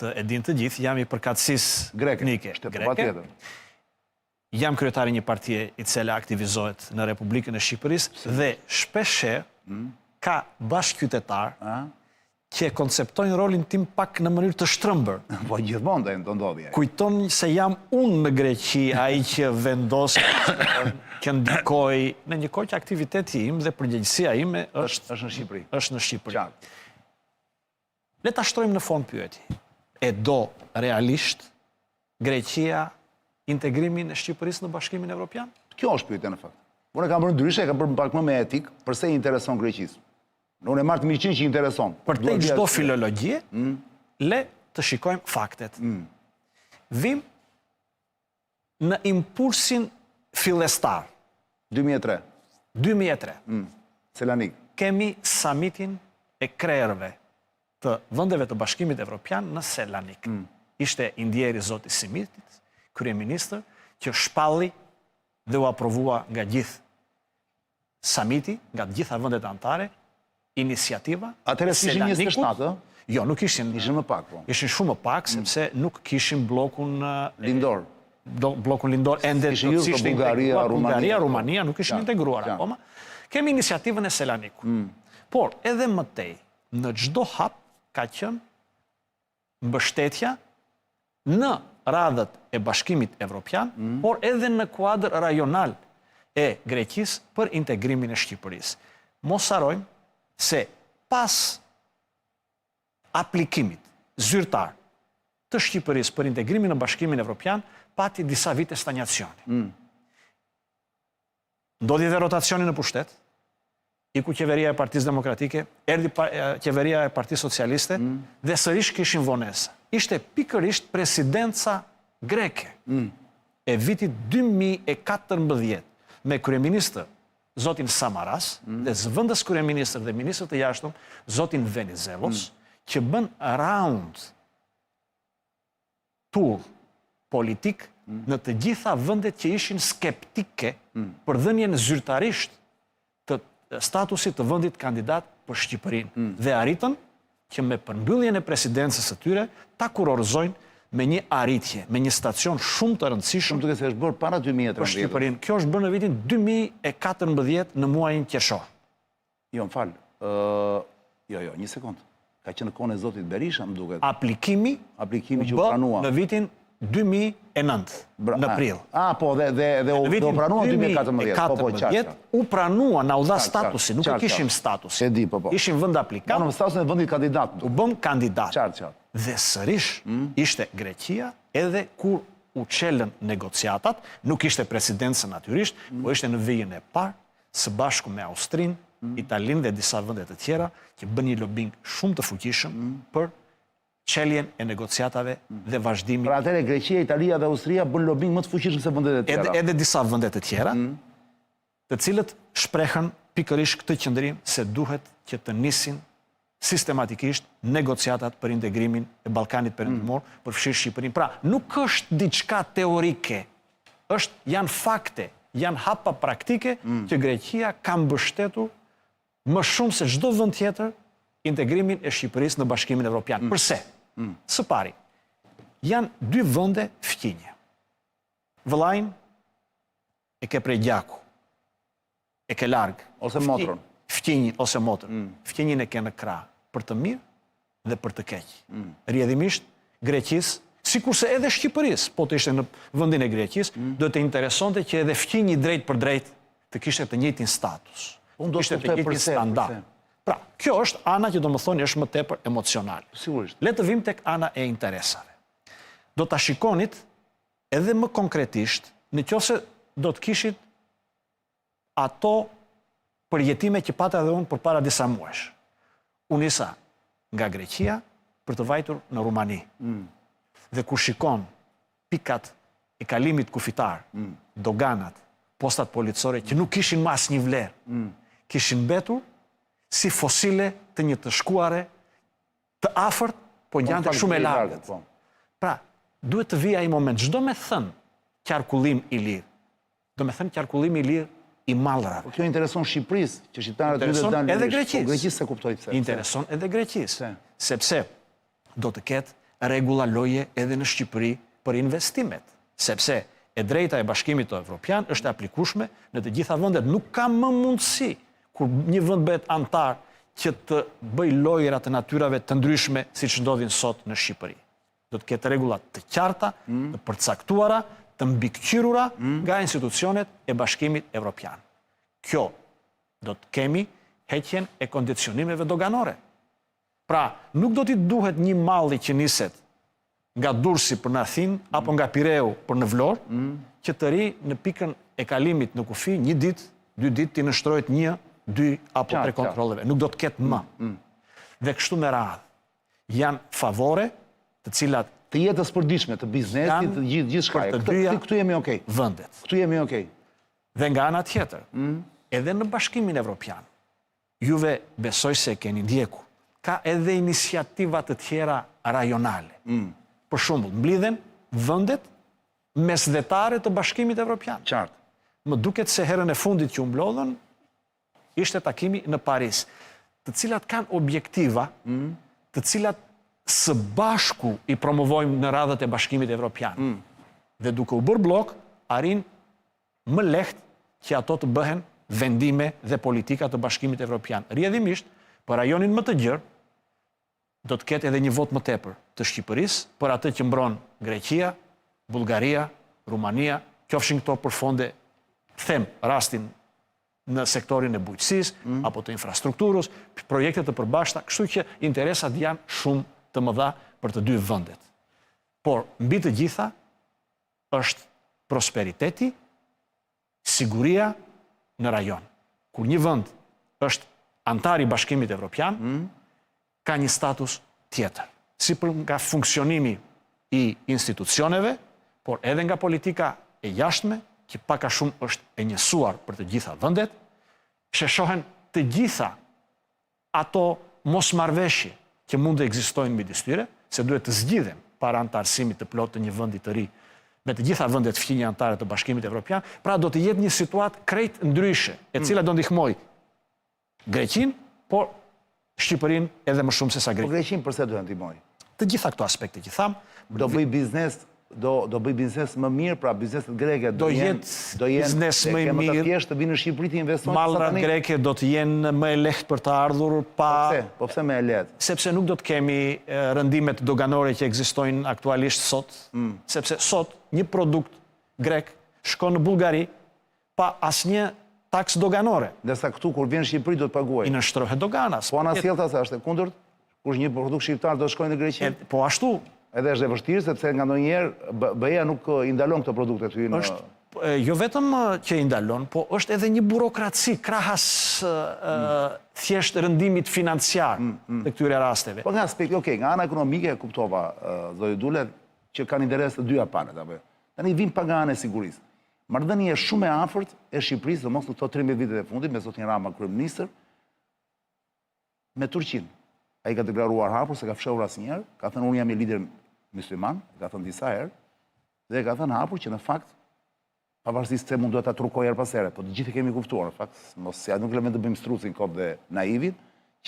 Këtë e dinë të gjithë, jam i përkatësisë Greke, etnike po, greke. Patjetër. Jam kryetar i një partie e cila aktivizohet në Republikën e Shqipërisë dhe shpeshherë mm. ka bashkëqytetarë që e konceptojnë rolin tim pak në mënyrë të shtrembër. Po gjithmonë do ndodhi. Kujton se jam unë në Greqi ai që vendos që ndikoj në një kohë që aktiviteti im dhe përgjegjësia ime është është në Shqipëri. Është në Shqipëri. Qartë. Le ta shtrojmë në formë pyetje. E do realisht Greqia integrimin e Shqipërisë në Bashkimin Evropian? Kjo është pyetja në fakt. Unë e kam bërë ndryshe, e kam bërë pak më me etikë, përse i intereson Greqisë. Unë e marr të mirëqenë që i intereson. Përtej çdo filologjie, mm. le të shikojmë faktet. Mm. Vim në impulsin fillestar. 2003. 2003. Mm. Selanik. Kemi samitin e krerëve të vendeve të Bashkimit Evropian në Selanik. Mm. Ishte i ndjeri zoti Simitis, kryeministër, që shpalli dhe u aprovua nga gjithë samiti, nga të gjitha vendet anëtare, iniciativa Atëherë s'ishin 27, ë? Jo, nuk ishin. Ishin më pak, po. Ishin shumë më pak, mm. sepse nuk kishim bllokun lindor. Do, bllokun lindor ende ishin jo, Bullgaria, Rumania. Bullgaria, po. Rumania nuk ishin integruar akoma. Kemi iniciativën e Selanikut. Mm. Por edhe më tej, në çdo hap ka qenë mbështetja në radhët e Bashkimit Evropian, mm. por edhe në kuadër rajonal e Greqisë për integrimin e Shqipërisë. Mos harrojmë se pas aplikimit zyrtar të Shqipërisë për integrimin në Bashkimin Evropian, pati disa vite stanjacioni. Mm. Ndodhi dhe rotacioni në pushtet, iku qeveria e Partisë Demokratike, erdhi qeveria e Partisë Socialiste mm. dhe sërish kishim vonesa. Ishte pikërisht presidenca greke mm. e vitit 2014 me kryeministër zotin Samaras mm. dhe zëvendës kryeministër dhe ministër të jashtëm zotin Venizelos, mm. që bënë round tur politik mm. në të gjitha vendet që ishin skeptike mm. për dhënien zyrtarisht të statusit të vendit kandidat për Shqipërinë. Mm. Dhe arritën që me përmbylljen e presidencës së tyre ta kurorëzojnë me një arritje, me një stacion shumë të rëndësishëm. Shumë duket se është bërë para 2013. Për Shqipërinë. Kjo është bërë në vitin 2014 në muajin qershor. Jo, më fal. Ë, jo, jo, një sekond. Ka qenë në kohën e zotit Berisha, më duket. Aplikimi, aplikimi që u pranua në vitin 2009, në prill. Ah, po, dhe dhe dhe u, u pranua në 2014. Po, po, qartë. U pranua, na u dha statusi, nuk e kishim statusin. E di, po, po. Ishim vend aplikant. Po, në statusin e vendit kandidat. U bëmë kandidat. Qartë, qartë. Dhe sërish mm. ishte Greqia edhe kur u çelën negociatat, nuk ishte presidencë natyrisht, mm. po ishte në vijën e parë së bashku me Austrinë, mm. Italinë dhe disa vende të tjera që bënë një lobing shumë të fuqishëm mm. për çeljen e negociatave mm. dhe vazhdimin. Pra atëherë Greqia, Italia dhe Austria bënë lobing më të fuqishëm se vendet e tjera. Edhe edhe disa vende të tjera, mm. të cilët shprehën pikërisht këtë qëndrim se duhet që të nisin sistematikisht negociatat për integrimin e Ballkanit Perëndimor, mm. përfshirë Shqipërinë. Pra, nuk është diçka teorike, është janë fakte, janë hapa praktike mm. që Greqia ka mbështetur më shumë se çdo vend tjetër integrimin e Shqipërisë në Bashkimin Evropian. Mm. Përse? Mm. Së pari, janë dy vende fqinje. Vëllain e ke prej gjaku. e ke larg. Ose motrën. Fqinjin ose motrën. Mm. Fqinjin e ke në krah për të mirë dhe për të keq. Mm. Rrjedhimisht Greqisë, sikurse edhe Shqipërisë, po të ishte në vendin e Greqisë, mm. do të interesonte që edhe fqinji drejtpërdrejt të kishte të njëjtin status. Unë do të të njëjtin standard. Pra, kjo është ana që domethënë është më tepër emocionale. Sigurisht. Le të vim tek ana e interesave. Do ta shikonit edhe më konkretisht, në qoftë se do të kishit ato përjetime që pata edhe unë përpara disa muajsh. U nisa nga Greqia për të vajtur në Rumani. Mm. Dhe kur shikon pikat e kalimit kufitar, mm. doganat, postat policore që nuk kishin më asnjë vlerë, mm. kishin mbetur si fosile të një të shkuare të afërt, po ngjante shumë e largët. Po. Pra, duhet të vijë ai moment. Ç'do me thënë qarkullim i lirë? Do me thënë qarkullim i lirë i mallrave. Po kjo intereson Shqipërisë, që shqiptarët të dalin. Edhe Greqisë. Po Greqisë s'e kuptoj pse. Intereson edhe Greqisë. Sepse do të ketë rregulla loje edhe në Shqipëri për investimet, sepse e drejta e Bashkimit Evropian është e aplikueshme në të gjitha vendet. Nuk ka më mundësi kur një vend bëhet anëtar që të bëjë lojëra të natyrave të ndryshme siç ndodhin sot në Shqipëri. Do të ketë rregulla të qarta, mm. të përcaktuara, të mbikëqyrura mm. nga institucionet e Bashkimit Evropian. Kjo do të kemi heqjen e kondicionimeve doganore. Pra, nuk do t'i duhet një malli që niset nga Durrësi për në Athinë apo nga Pireu për në Vlorë, mm. që të rrijë në pikën e kalimit në kufi një ditë, dy ditë t'i nënshtrohet një, dy apo tre kontrolleve. Nuk do të ketë më. Mm. mm. Dhe kështu me radhë. Janë favore të cilat të jetës përditshme, të biznesit, të gjithë gjithçka. Për të dyja këtu jemi okay. Vendet. Këtu jemi okay. Dhe nga ana tjetër, mm. edhe në Bashkimin Evropian, Juve besoj se e keni ndjekur. Ka edhe iniciativa të tjera rajonale. Mm. Për shembull, mblidhen vendet mesdhetare të Bashkimit Evropian. Qartë. Më duket se herën e fundit që u mblodhën ishte takimi në Paris, të cilat kanë objektiva, mm. të cilat së bashku i promovojmë në radhët e Bashkimit Evropian. Mm. Dhe duke u bërë bllok, arrin më lehtë që ato të bëhen vendime dhe politika të Bashkimit Evropian. Rrjedhimisht, për rajonin më të gjerë, do të ketë edhe një votë më tepër të Shqipërisë për atë që mbron Greqia, Bullgaria, Rumania, qofshin këto për fonde, them rastin në sektorin e bujqësisë mm. apo të infrastrukturës, projekte të përbashkëta, kështu që interesat janë shumë të mëdha për të dy vendet. Por mbi të gjitha është prosperiteti, siguria në rajon. Kur një vend është anëtar i Bashkimit Evropian, mm. ka një status tjetër. Si për nga funksionimi i institucioneve, por edhe nga politika e jashtme, që pak a shumë është e njësuar për të gjitha vendet, sheshohen të gjitha ato mosmarrëveshje që mund të ekzistojnë midis tyre, se duhet të zgjidhen para anëtarësimit të plotë të një vendi të ri me të gjitha vendet fqinje anëtare të Bashkimit Evropian, pra do të jetë një situatë krejt ndryshe, e cila do ndihmojë Greqinë, por Shqipërinë edhe më shumë sesa Greqinë. Po Greqinë përse do e ndihmojë? Të gjitha këto aspekte që thamë, do bëjë biznes do do bëjë biznes më mirë, pra bizneset greke do jetë do jenë biznes më i mirë. Më thjesht të vinë në Shqipëri të investojnë. Mallrat greke do të jenë më e lehtë për të ardhur pa Po pse? Po pse më e lehtë? Sepse nuk do të kemi rëndimet doganore që ekzistojnë aktualisht sot, mm. sepse sot një produkt grek shkon në Bullgari pa asnjë taksë doganore. Ndërsa këtu kur vjen në Shqipëri do të paguajë. I nënshtrohet doganës. Po anasjelltas është e kundërt, kur një produkt shqiptar do të shkojë në Greqi. Po ashtu. Edhe është e vështirë sepse ngandonjëherë BE-ja nuk i ndalon këto produkte të hyjnë. Është jo vetëm që i ndalon, po është edhe një burokraci krahas mm. thjesht rëndimit financiar mm, mm. të këtyre rasteve. Po nga aspekti, okay, nga ana ekonomike e kuptova, zoti Dule, që kanë interes të dyja palët apo jo. Tani vim pak nga ana e sigurisë. Marrëdhënie shumë e afërt e Shqipërisë, sidomos në këto 13 vitet e fundit me zotin Rama kryeministër, me Turqinë. Ai ka deklaruar hapur s'e ka fshehur asnjëherë, ka thënë unë jam një lider mysliman, e ka thënë disa herë, dhe e ka thënë hapur që në fakt pavarësisht se mund duhet ta trukojë herë pas here, po të gjithë e kemi kuptuar në fakt, mos ja nuk lëmë të bëjmë strucin kot dhe naivin,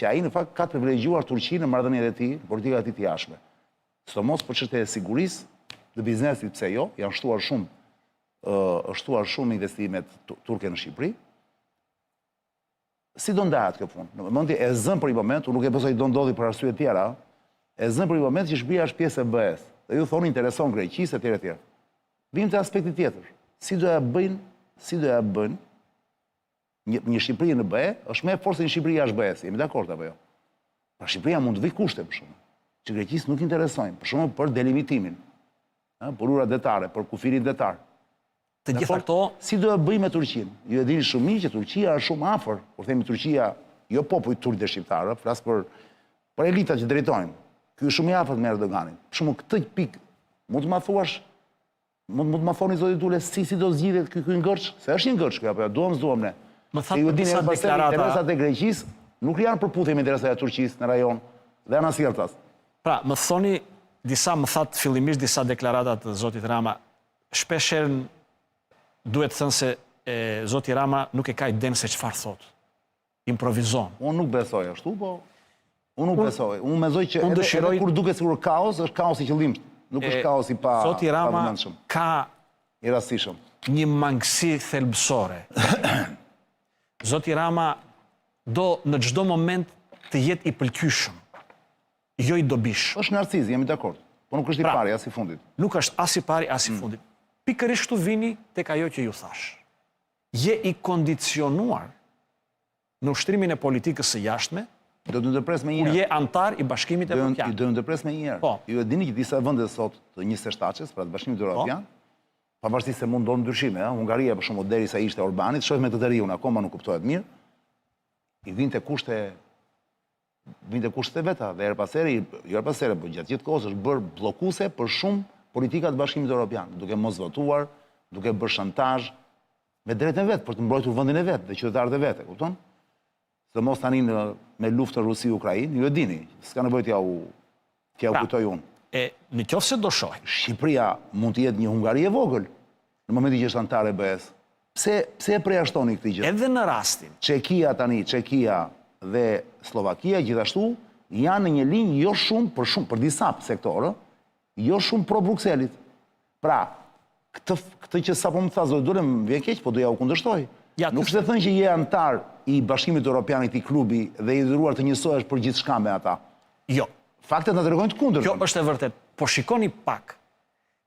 që ai në fakt ka privilegjuar Turqinë në marrëdhëniet e tij, në politikat e tij të jashtme. Sidomos për çështjet e sigurisë dhe biznesit, pse jo, janë shtuar shumë është shtuar shumë investimet turke në Shqipëri. Si do ndahet kjo punë? Në mendje e zëmë për një moment, unë nuk e besoj do ndodhi për arsye të tjera, e zëmë për një moment që Shqipëria është pjesë e BE-së. Dhe ju thoni intereson Greqisë etj etj. Vijmë te aspekti tjetër. Si do ja bëjnë, si do ja bëjnë Një, një Shqipëri në BE është më e fortë se një Shqipëri jashtë BE-së. Jemi dakord apo jo? Pra Shqipëria mund të vijë kushte për shembull, që Greqisë nuk interesojnë, për shembull për delimitimin, ëh, për ujërat detare, për kufirin detar. Të gjitha këto si do e bëjë me Turqinë? Ju e dini shumë mirë që Turqia është shumë afër. Kur themi Turqia, jo popujt turq dhe shqiptarë, flas për për elitat që drejtojnë. Ky është shumë i afërt me Erdoganin. Për shembull këtë pikë mund të ma thuash Mund mund të ma thoni zoti Dule si si do zgjidhet ky ky ngërç? Se është një ngërç ky apo jo? Duam s'duam ne. Më thatë për disa deklarata. Interesat e Greqisë nuk janë përputhje me interesat e Turqisë në rajon dhe anasjelltas. Pra, më thoni disa më thatë fillimisht disa deklarata të zotit Rama. Shpesh herë duhet thënë se e, zoti Rama nuk e ka idenë se çfarë thotë. Improvizon. Unë nuk besoj ashtu, po. Unë nuk besoj. Unë mendoj që edhe, edhe kur duket sikur kaos, është kaos i qëllimtë. Nuk është kaos i pa Zoti Rama ka i rastishëm. Një mangësi thelbësore. Zoti Rama do në çdo moment të jetë i pëlqyeshëm, jo i dobishëm. Është narciz, jemi dakord. Po nuk është i pra, pari, as i fundit. Nuk është as i pari, as i mm. fundit. Pikërisht këtu vini tek ajo që ju thashë. Je i kondicionuar në ushtrimin e politikës së jashtme, Do të ndërpres menjëherë. Kur je anëtar i Bashkimit Evropian. Do të ndërpres menjëherë. Po. Ju e dini që disa vende sot të 27-shës, pra të Bashkimit po. Evropian, pavarësisht se mund ndodhin ndryshime, ëh, Hungaria për shembull derisa ishte Orbani, shohim me të të riun akoma nuk kuptohet mirë. I vinte kushte vinte kushtet e veta dhe herë pas here, jo herë pas here, por gjatë gjithë kohës është bërë bllokuese për shumë politika të Bashkimit Evropian, duke mos votuar, duke bërë shantazh, me drejtën e vet për të mbrojtur vendin e vet dhe qytetarët e vet, e kupton? Sidomos tani në me luftën Rusi-Ukrainë, ju e dini, s'ka nevojë t'jua t'jua pra, kujtoj unë. E në qoftë se do shohim. Shqipëria mund të jetë një Hungari e vogël në momentin që është anëtare e BE-së. Pse pse e përjashtoni këtë gjë? Edhe në rastin. Çekia tani, Çekia dhe Sllovakia gjithashtu janë në një linjë jo shumë për shumë për disa sektorë, jo shumë pro Brukselit. Pra, këtë, këtë që sapo më tha zoti Dule, më vjen keq, po do jua kundërshtoj. Ja, Nuk është e thënë që je anëtar i Bashkimit Evropian i këtij klubi dhe i detyruar të njësohesh për gjithçka me ata. Jo. Faktet na tregojnë të kundërtën. Kjo është e vërtetë. Po shikoni pak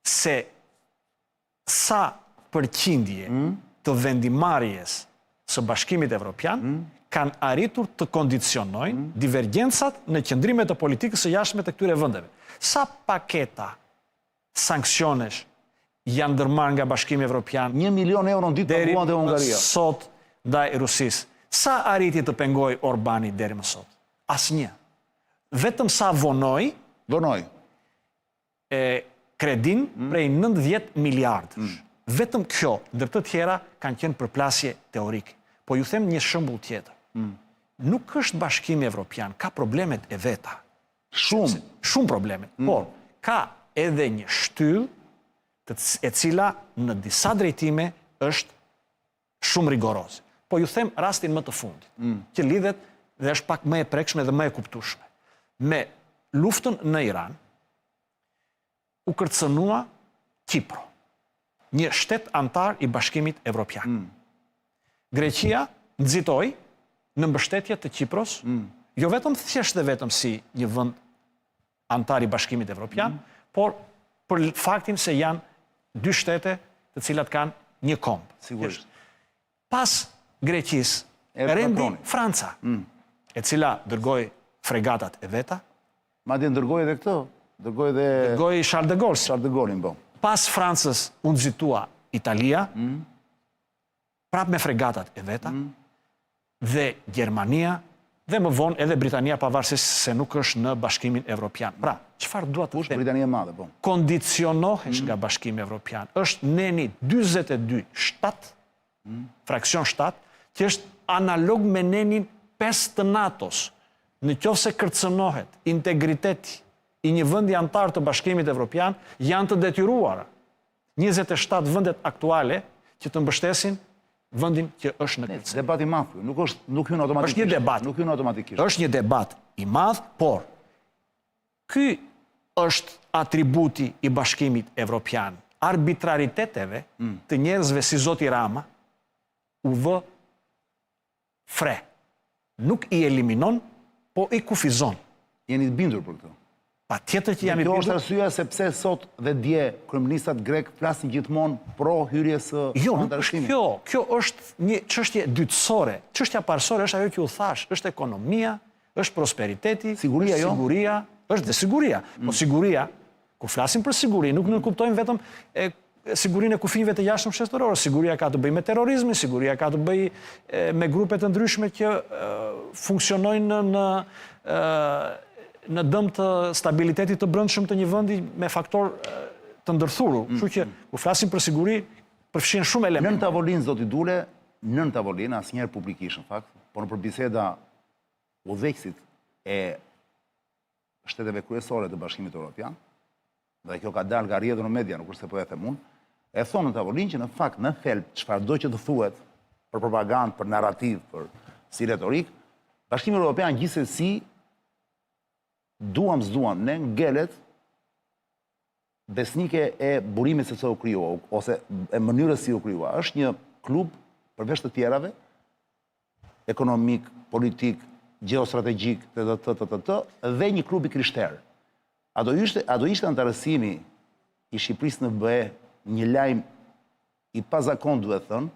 se sa përqindje mm. të vendimmarrjes së Bashkimit Evropian mm. kanë arritur të kondicionojnë mm. divergjencat në qëndrimet e politikës së jashtme të këtyre vendeve. Sa paketa sanksionesh janë ndërmarrë nga Bashkimi Evropian? 1 milion euro në ditë paguante Hungaria. Sot ndaj Rusisë. Sa arriti të pengojë Orbani deri më sot? Asnjë. Vetëm sa vonoi, vonoi e kredinë mm. prej 90 miliardësh. Mm. Vetëm kjo, ndër të tjera, kanë qenë përplasje teorike. Po ju them një shembull tjetër. Mm. Nuk është Bashkimi Evropian, ka problemet e veta. Shumë. Shumë probleme. Mm. Por, ka edhe një shtyllë të, e cila në disa drejtime është shumë rigoroze. Po ju them rastin më të fundit, mm. që lidhet dhe është pak më e prekshme dhe më e kuptueshme. Me luftën në Iran u kërcënua Qipro, një shtet anëtar i Bashkimit Evropian. Mm. Greqia nxitoi në mbështetje të Qipros, mm. jo vetëm thjesht dhe vetëm si një vend anëtar i Bashkimit Evropian, mm. por për faktin se janë dy shtete të cilat kanë një komb. Sigurisht. Pas Greqisë, rendi Franca, mm. e cila dërgoi fregatat e veta. Madje dërgoi edhe këtë, dërgoi edhe dërgoi Charles de Gaulle. Charles de Gaulle, po. Pas Francës u nxitua Italia, mm. prapë me fregatat e veta, mm. dhe Gjermania, dhe më vonë edhe Britania pavarësisht se nuk është në Bashkimin Evropian. Pra, çfarë dua të them? Britania e Madhe, po. Kondicionohesh mm. nga Bashkimi Evropian. Është neni 42 7 mm. fraksion 7, që është analog me nenin 5 të NATO-s. Në qoftë se kërcënohet integriteti i një vendi anëtar të Bashkimit Evropian, janë të detyruara 27 vendet aktuale që të mbështesin vendin që është në kërcënim. Debat i madh, nuk është nuk hyn automatikisht. Është një debat. Nuk hyn automatikisht. Është një debat i madh, por ky është atributi i Bashkimit Evropian. Arbitrariteteve mm. të njerëzve si zoti Rama u vë fre. Nuk i eliminon, po i kufizon. Jeni të bindur për këtë? Patjetër që jam i bindur. Kjo është arsyeja se pse sot dhe dje kryeministrat grekë flasin gjithmonë pro hyrjes së Jo, nuk është kjo. Kjo është një çështje dytësore. Çështja parësore është ajo që u thashë, është ekonomia, është prosperiteti, siguria, jo? Siguria, është dhe siguria. Po mm. siguria, Kur flasim për siguri, nuk nënkuptojmë vetëm e, sigurinë e kufinjve të jashtëm shtetërorë. Siguria ka të bëjë me terrorizmin, siguria ka të bëjë me grupe të ndryshme që funksionojnë në në në dëm të stabilitetit të brendshëm të një vendi me faktor të ndërthurur. Mm. Kështu që kur flasim për siguri, përfshihen shumë elemente. Nën tavolinë zoti Dule, nën tavolinë asnjëherë publikisht në fakt, por nëpër biseda udhëheqësit e shteteve kryesore të Bashkimit Evropian, dhe kjo ka dalë ka rrjedhur në media, nuk është se po e them unë, e thonë në tavolinë që në fakt në thelb çfarëdo që të thuhet për propagandë, për narrativë, për si retorikë, Bashkimi Evropian gjithsesi Duam s'duam, ne ngelet besnike e burimit se pse u krijua, ose e mënyrës si u krijua. Është një klub, përveç të tjerave, ekonomik, politik, gjeostrategjik, të të të të të të, dhe një klub i krishterë. A do ishte, a do ishte anëtarësimi i Shqipërisë në BE një lajm i pazakontë duhet thënë,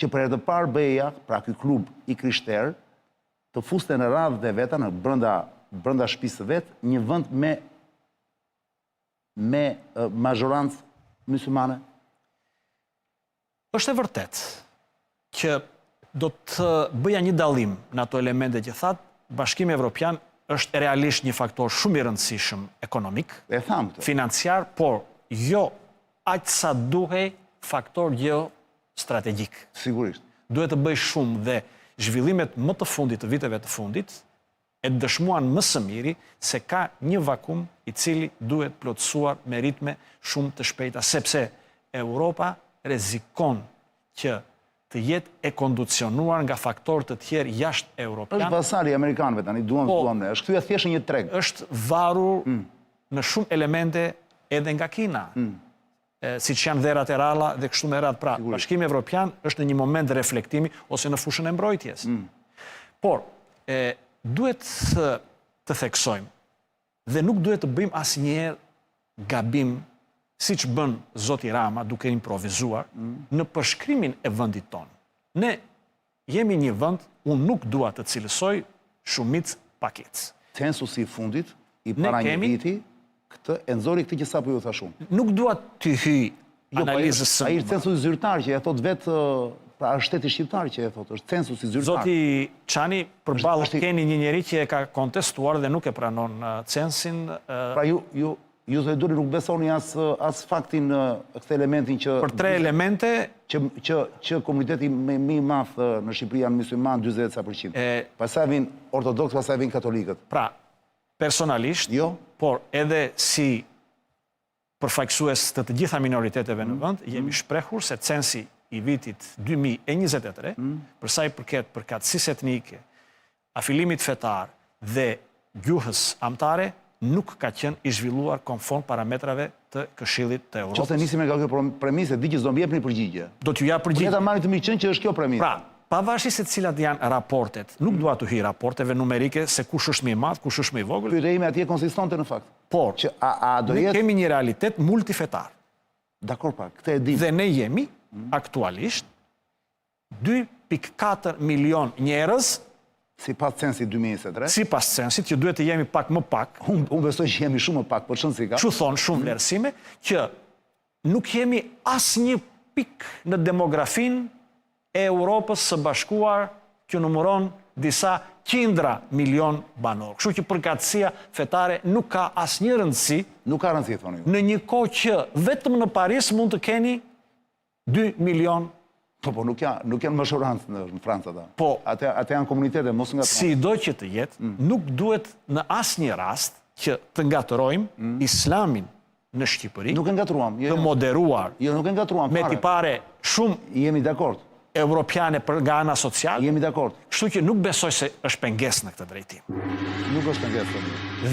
që për herë të parë BE-ja, pra ky klub i krishterë, të fuste në radhët e veta, në brenda brenda shtëpisë së vet, një vend me me mazhorancë myslimane? Është e vërtetë që do të bëja një dallim në ato elemente që thatë, Bashkimi Evropian është realisht një faktor shumë i rëndësishëm ekonomik, e thamë këtë. financiar, por jo aq sa duhej faktor gjeostrategjik. Sigurisht. Duhet të bëjë shumë dhe zhvillimet më të fundit të viteve të fundit e dëshmuan më së miri se ka një vakum i cili duhet plotësuar me ritme shumë të shpejta, sepse Europa rrezikon që të jetë e kondicionuar nga faktorë të tjerë jashtë europian. Është vasal i amerikanëve tani, duam po, s'duam ne. Është kthyer thjesht në një treg. Është varur mm. në shumë elemente edhe nga Kina. Mm. Siç janë dherat e rralla dhe kështu me radhë. Pra, Bashkimi Evropian është në një moment reflektimi ose në fushën e mbrojtjes. Mm. Por, e, duhet të, të theksojmë dhe nuk duhet të bëjmë asnjëherë gabim siç bën zoti Rama duke improvizuar mm. në përshkrimin e vendit tonë. Ne Jemi një vend, unë nuk dua të cilësoj shumicë pakicë. Censusi i fundit, i para një viti, këtë e nxori këtë që sapo ju thashë unë. Nuk dua t'i hyj jo, po analizës së. Ai është censusi zyrtar që e thotë vetë, pra është shteti shqiptar që e thotë, është censusi zyrtar. Zoti Çani, përballë keni një njeri që e ka kontestuar dhe nuk e pranon censin. Pra ju ju Ju zoti Dule nuk besoni as as faktin këtë elementin që Për tre elemente që që që komuniteti më më i madh në Shqipëri janë myslimanë 40 e ca për qind. Pastaj vijnë ortodoksë, pastaj vijnë katolikët. Pra, personalisht, jo, por edhe si përfaqësues të të gjitha minoriteteve në mm. vend, jemi mm. shprehur se censi i vitit 2023, mm. për sa i përket përkatësisë etnike, afilimit fetar dhe gjuhës amtare nuk ka qenë i zhvilluar konform parametrave të Këshillit të Europës. Qoftë se nisemi nga kjo premisë, e di që s'do më jepni përgjigje. Do t'ju jap përgjigje. Po le ta marrim të mirëqenë që është kjo premisë. Pra, pavarësisht se cilat janë raportet, nuk dua t'u hyj raporteve numerike se kush është më i madh, kush është më i vogël. Pyetja ime atje konsistonte në fakt. Por, që a a do jetë ne kemi një realitet multifetar. Dakor pra, këtë e dimë. Dhe ne jemi aktualisht 2.4 milion njerëz Sipas censit 2023? Sipas censit, që duhet të jemi pak më pak. Unë unë besoj që jemi shumë më pak, po ç'rëndësi ka? Kështu thonë shumë vlerësime, që nuk jemi asnjë pikë në demografinë e Europës së Bashkuar që numëron disa qindra milion banorë. Kështu që përkatësia fetare nuk ka asnjë rëndësi. Nuk ka rëndësi, thoni ju. Në një kohë që vetëm në Paris mund të keni 2 milion Po, po, nuk janë, nuk janë mazhorancë në, në Francë ata. Po. Ata, ata janë komunitete, mos nga Sido që të jetë, mm. nuk duhet në asnjë rast që të ngatërrojmë mm. islamin në Shqipëri. Nuk e ngatërruam. Jo, të jo. moderuar. Jo, nuk e ngatërruam Me tipare shumë jemi dakord. Europiane për nga ana sociale. Jemi dakord. Kështu që nuk besoj se është pengesë në këtë drejtim. Nuk është pengesë.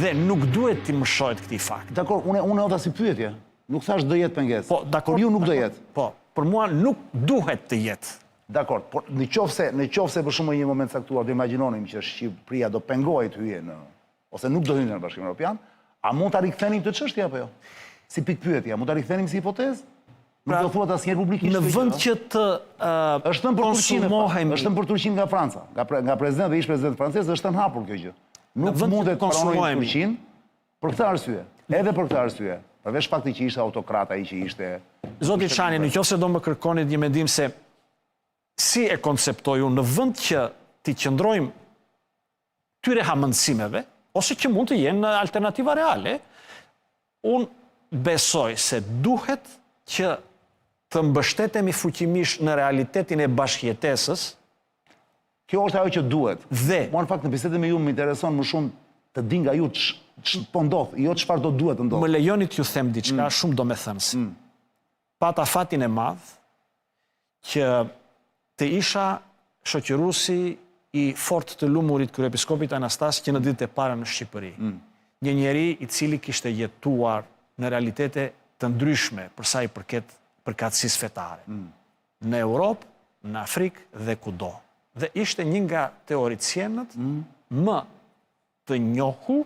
Dhe nuk duhet t'i mëshohet këtij fakti. Dakord, unë unë e hodha si pyetje. Nuk thashë do jetë pengesë. Po, dakord. Por ju nuk do jetë. Po, për mua nuk duhet të jetë. Dakord, por në qoftë se, në qoftë se për shembull në një moment caktuar do imagjinonim që Shqipëria do pengohej të hyjë në ose nuk do hynte në Bashkimin Evropian, a mund ta rikthenim këtë çështje apo jo? Si pikëpyetje, a mund ta rikthenim si hipotezë? Nuk pra, do thuhet asnjëherë publikisht. Në vend që të është thënë për Turqinë, është thënë për Turqinë nga Franca, nga pre, nga presidenti dhe ish presidenti francez është thënë hapur kjo gjë. Nuk mund të pranojmë Turqinë Për këtë arsye, edhe për këtë arsye, përveç faktit që ishte autokrat ai që ishte Zoti Çani, në qoftë se do më kërkonit një mendim se si e konceptoj unë në vend që t'i qëndrojmë këtyre hamendësimeve, ose që mund të jenë alternativa reale, unë besoj se duhet që të mbështetemi fuqimisht në realitetin e bashkëjetesës, Kjo është ajo që duhet. Dhe mua në fakt në bisedën me ju më intereson më shumë të di nga ju ç'po ndodh, jo çfarë do duhet të ndodhë. Më lejoni t'ju them diçka mm. shumë domethënëse. Mm. Pata fatin e madh që të isha shoqëruesi i fort të lumurit kryepiskopit Anastas që në ditët e para në Shqipëri. Mm. Një njeri i cili kishte jetuar në realitete të ndryshme për sa i përket përkatësisë fetare. Mm. Në Europë, në Afrikë dhe kudo. Dhe ishte një nga teoricienët mm. më të njohur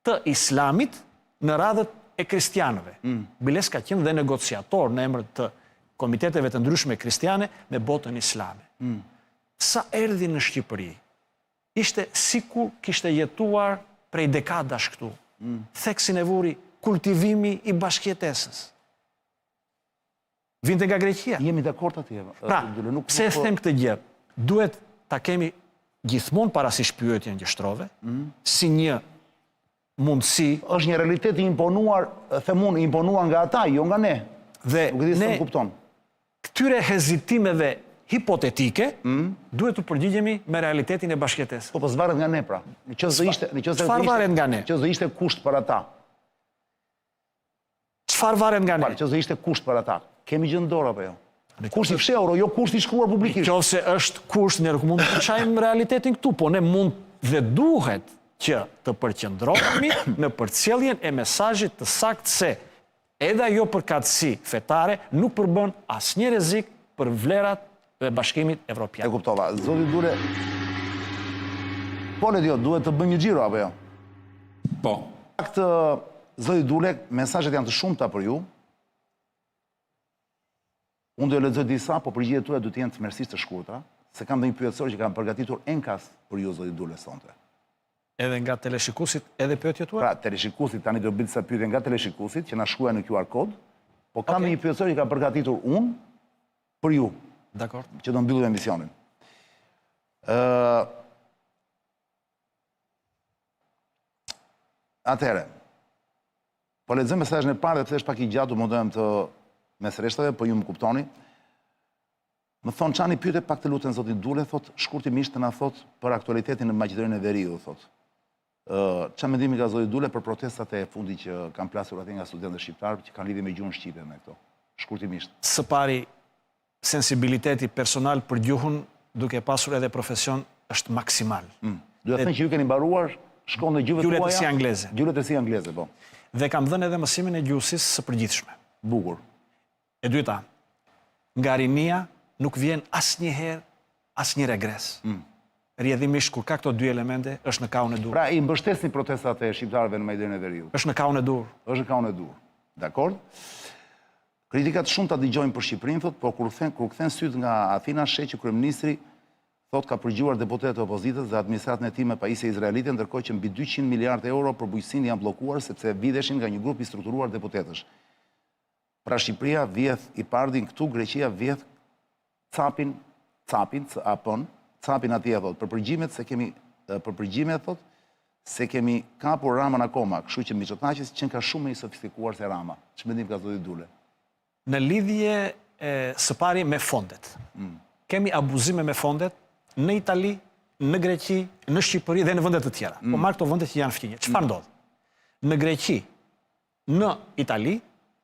të Islamit në radhët e kristianëve. Mm. Biles ka qenë dhe negociator në emër të komiteteve të ndryshme kristiane me botën islame. Mm. Sa erdhi në Shqipëri, ishte sikur kishte jetuar prej dekadash këtu. Mm. Theksin e vuri kultivimi i bashkëjetesës. Vinte nga Greqia. Jemi dakord atje. Pra, nuk, pse e them këtë gjë? Duhet ta kemi gjithmonë parasysh pyetjen që shtrove, mm. si një mundësi. Është një realitet i imponuar, them unë, i imponuar nga ata, jo nga ne. Dhe nuk e di se më kupton. Këtyre hezitimeve hipotetike, mm. duhet t'u përgjigjemi me realitetin e bashkëjetesës. Po, po s'varet nga ne pra. Në qoftë se ishte, në qoftë se Çfarë varet nga ne? Në qoftë se ishte kusht për ata. Çfarë varet nga ne? Që do ishte kusht për ata. Kemi gjë në dorë apo jo? Kusht i fshehur, jo kusht i shkruar publikisht. Në qoftë se është kusht, ne nuk mund të çajmë realitetin këtu, po ne mund dhe duhet që të përqendrohemi në përcjelljen e mesazhit të saktë se edhe ajo përkatësi fetare nuk përbën asnjë rrezik për vlerat e Bashkimit Evropian. E kuptova. Zoti Dule, po le jo, duhet të bëjmë një xhiro apo jo? Po. Fakt, zoti Dule, mesazhet janë të shumta për ju. Unë do lexoj disa, po përgjigjet tuaja duhet të jenë tmerrësisht të shkurtra, se kam dhe një pyetësor që kam përgatitur enkas për ju zoti Dule sonte. Edhe nga teleshikuesit, edhe pyetjet tuaja? Pra, teleshikuesit, tani do bëj disa pyetje nga teleshikuesit që na shkruajnë në QR kod, po kam okay. një pyetësor që kam përgatitur unë për ju. Dakord. Që do mbyllim emisionin. Ë Atëherë. Po lexoj mesazhin e parë dhe pse është pak i gjatë, u mundohem të mes rreshtave, po ju më kuptoni. Më thonë Çani pyete pak të lutem zotin Dule, thotë shkurtimisht të na thotë për aktualitetin në Maqedoninë e Veriut, thotë. Ë, ça mendimi ka zoti Dule për protestat e fundit që kanë plasur atje nga studentët shqiptarë që kanë lidhje me gjuhën shqipe me këto? Shkurtimisht. Së pari, sensibiliteti personal për gjuhën, duke pasur edhe profesion, është maksimal. Mm. Duhet thënë që ju keni mbaruar shkollën e gjuhëve tuaja. Gjuhë letërsi angleze. Gjuhë letërsi angleze, po. Dhe kam dhënë edhe mësimin e gjuhësisë së përgjithshme. Bukur. E dyta, nga rinia nuk vjen asnjëherë asnjë regres. Mm. Rrjedhimisht kur ka këto dy elemente, është në kahun e duhur. Pra i mbështesni protestat e shqiptarëve në Maqedoninë e Veriut. Është në kahun e duhur. Është në kahun e duhur. Dakord. Kritika të shumta dëgjojmë për Shqipërinë, thotë, por kur kthen kur kthen sytë nga Athina, sheh që kryeministri thotë ka përgjuar deputetët e opozitës dhe administratën e tij me pajisje izraelite, ndërkohë që mbi 200 miliardë euro për bujqësinë janë bllokuar sepse vidheshin nga një grup i strukturuar deputetësh. Pra Shqipëria vjedh IPARD-in këtu, Greqia vjedh capin, capin, C-A-P-n, capin atje thotë, për përgjimet s'e kemi, për përgjimet thotë, s'e kemi kapur Ramën akoma, kështu që Mitsotakis qenka shumë më i sofistikuar se Rama. Ç'mendim ka zoti Dule? Në lidhje së pari me fondet. Mm. Kemi abuzime me fondet në Itali, në Greqi, në Shqipëri dhe në vende të tjera. Mm. Po marr këto vende që janë fqinje. Çfarë mm. ndodh? Në Greqi, Në Itali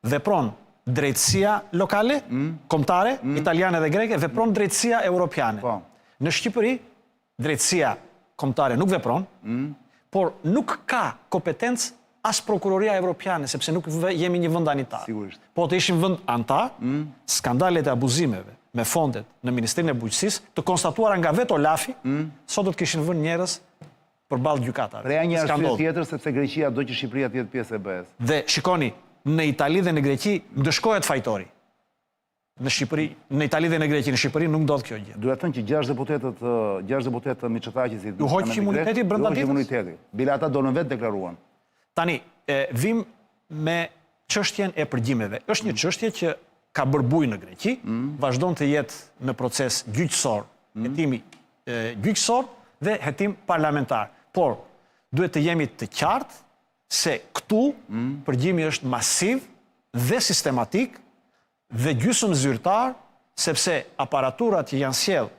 vepron drejtësia lokale, mm. kombëtare, mm. italiane dhe greke, vepron mm. drejtësia europiane. Po. Në Shqipëri drejtësia kombëtare nuk vepron, mm. por nuk ka kompetencë as prokuroria evropiane, sepse nuk jemi një vend anëtar. Sigurisht. Po të ishim vend anëtar, mm. skandalet e abuzimeve me fondet në Ministrinë e Bujqësisë, të konstatuara nga vetë Olafi, mm. sot do të kishin vënë njerëz përballë gjykatave. Pra ja një arsye tjetër sepse Greqia do që Shqipëria të jetë pjesë e BE-së. Dhe shikoni, në Itali dhe në Greqi ndëshkohet fajtori. Në Shqipëri, në Itali dhe në Greqi, në Shqipëri nuk ndodh kjo gjë. Duhet thënë që 6 deputetët, 6 deputetë të Mitsotakisit iu hoq imuniteti brenda ditës. Imuniteti. Bile ata dolën vetë deklaruan. Tani, e, vim me çështjen e përgjimeve. Është një mm. çështje që ka bërë bujë në Greqi, mm. vazhdon të jetë në proces gjyqësor, mm. hetimi gjyqësor dhe hetim parlamentar. Por, duhet të jemi të qartë se këtu mm. përgjimi është masiv dhe sistematik dhe gjysëm zyrtar, sepse aparaturat që janë sjellë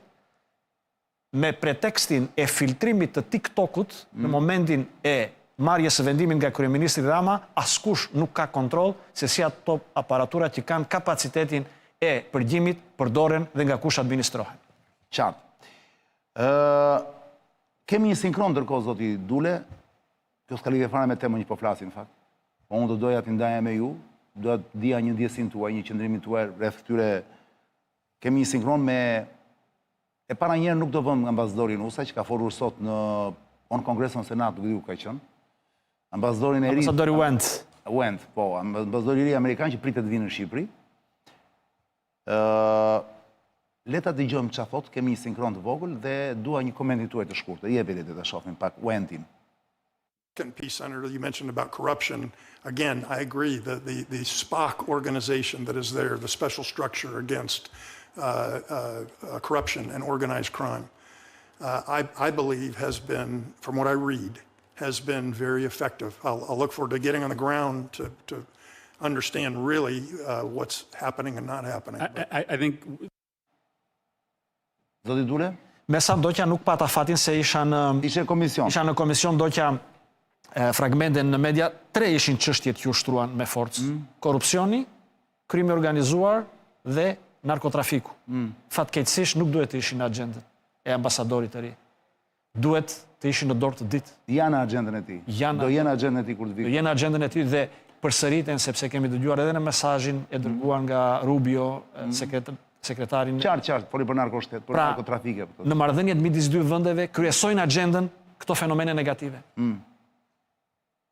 me pretekstin e filtrimit të TikTok-ut mm. në momentin e marrjes së vendimit nga kryeministri Rama, askush nuk ka kontroll se si ato aparatura që kanë kapacitetin e përgjimit përdoren dhe nga kush administrohen. Qartë. Ë kemi një sinkron ndërkohë zoti Dule. Kjo s'ka lidhje fare me temën që po flasim në fakt. Po unë do doja t'i ndaja me ju, doja të dija një ndjesinë tuaj, një qëndrimin tuaj rreth këtyre kemi një sinkron me e para njëherë nuk do vëmë ambasadorin USA që ka folur sot në o në Kongres o në Senat, nuk e di ku ka qenë. Ambasadorin e ri. Ambasadori Wendt. Wendt, po, ambasadori i ri amerikan që pritet të vinë në Shqipëri. Ë Le ta dëgjojmë çfarë thotë, kemi një sinkron të vogël dhe dua një komentin tuaj të shkurtër. Jepi le ta shohim pak Wendtin. Second piece, Senator, you mentioned about corruption. Again, I agree. The, the, the SPOC organization that is there, the special structure against uh, uh, uh, corruption and organized crime, uh, I, I believe has been, from what I read, has been very effective. I'll, I'll look forward to getting on the ground to, to understand really uh, what's happening and not happening. I, I, I think Zoti Dule? Me sa ndoqa nuk pata fatin se isha në Ishe komision. Isha në komision ndoqa fragmente në media, tre ishin çështjet që u shtruan me forcë. Mm. Korrupsioni, krimi i organizuar dhe narkotrafiku. Mm. Fatkeqësisht nuk duhet të ishin në agjendën e ambasadorit të ri. Duhet të ishin në dorë të dytë. Janë në agjendën e tij. Janë Do jenë në agjendën e tij kur të vijë. Do jenë në agjendën e tij dhe përsëriten sepse kemi dëgjuar edhe në mesazhin e dërguar nga Rubio, mm. sekret, sekretarin Qartë, qartë, foli për narkoshtet, për pra, narkotrafike. Po. Në marrëdhëniet midis dy vendeve kryesojnë agjendën këto fenomene negative. Mm.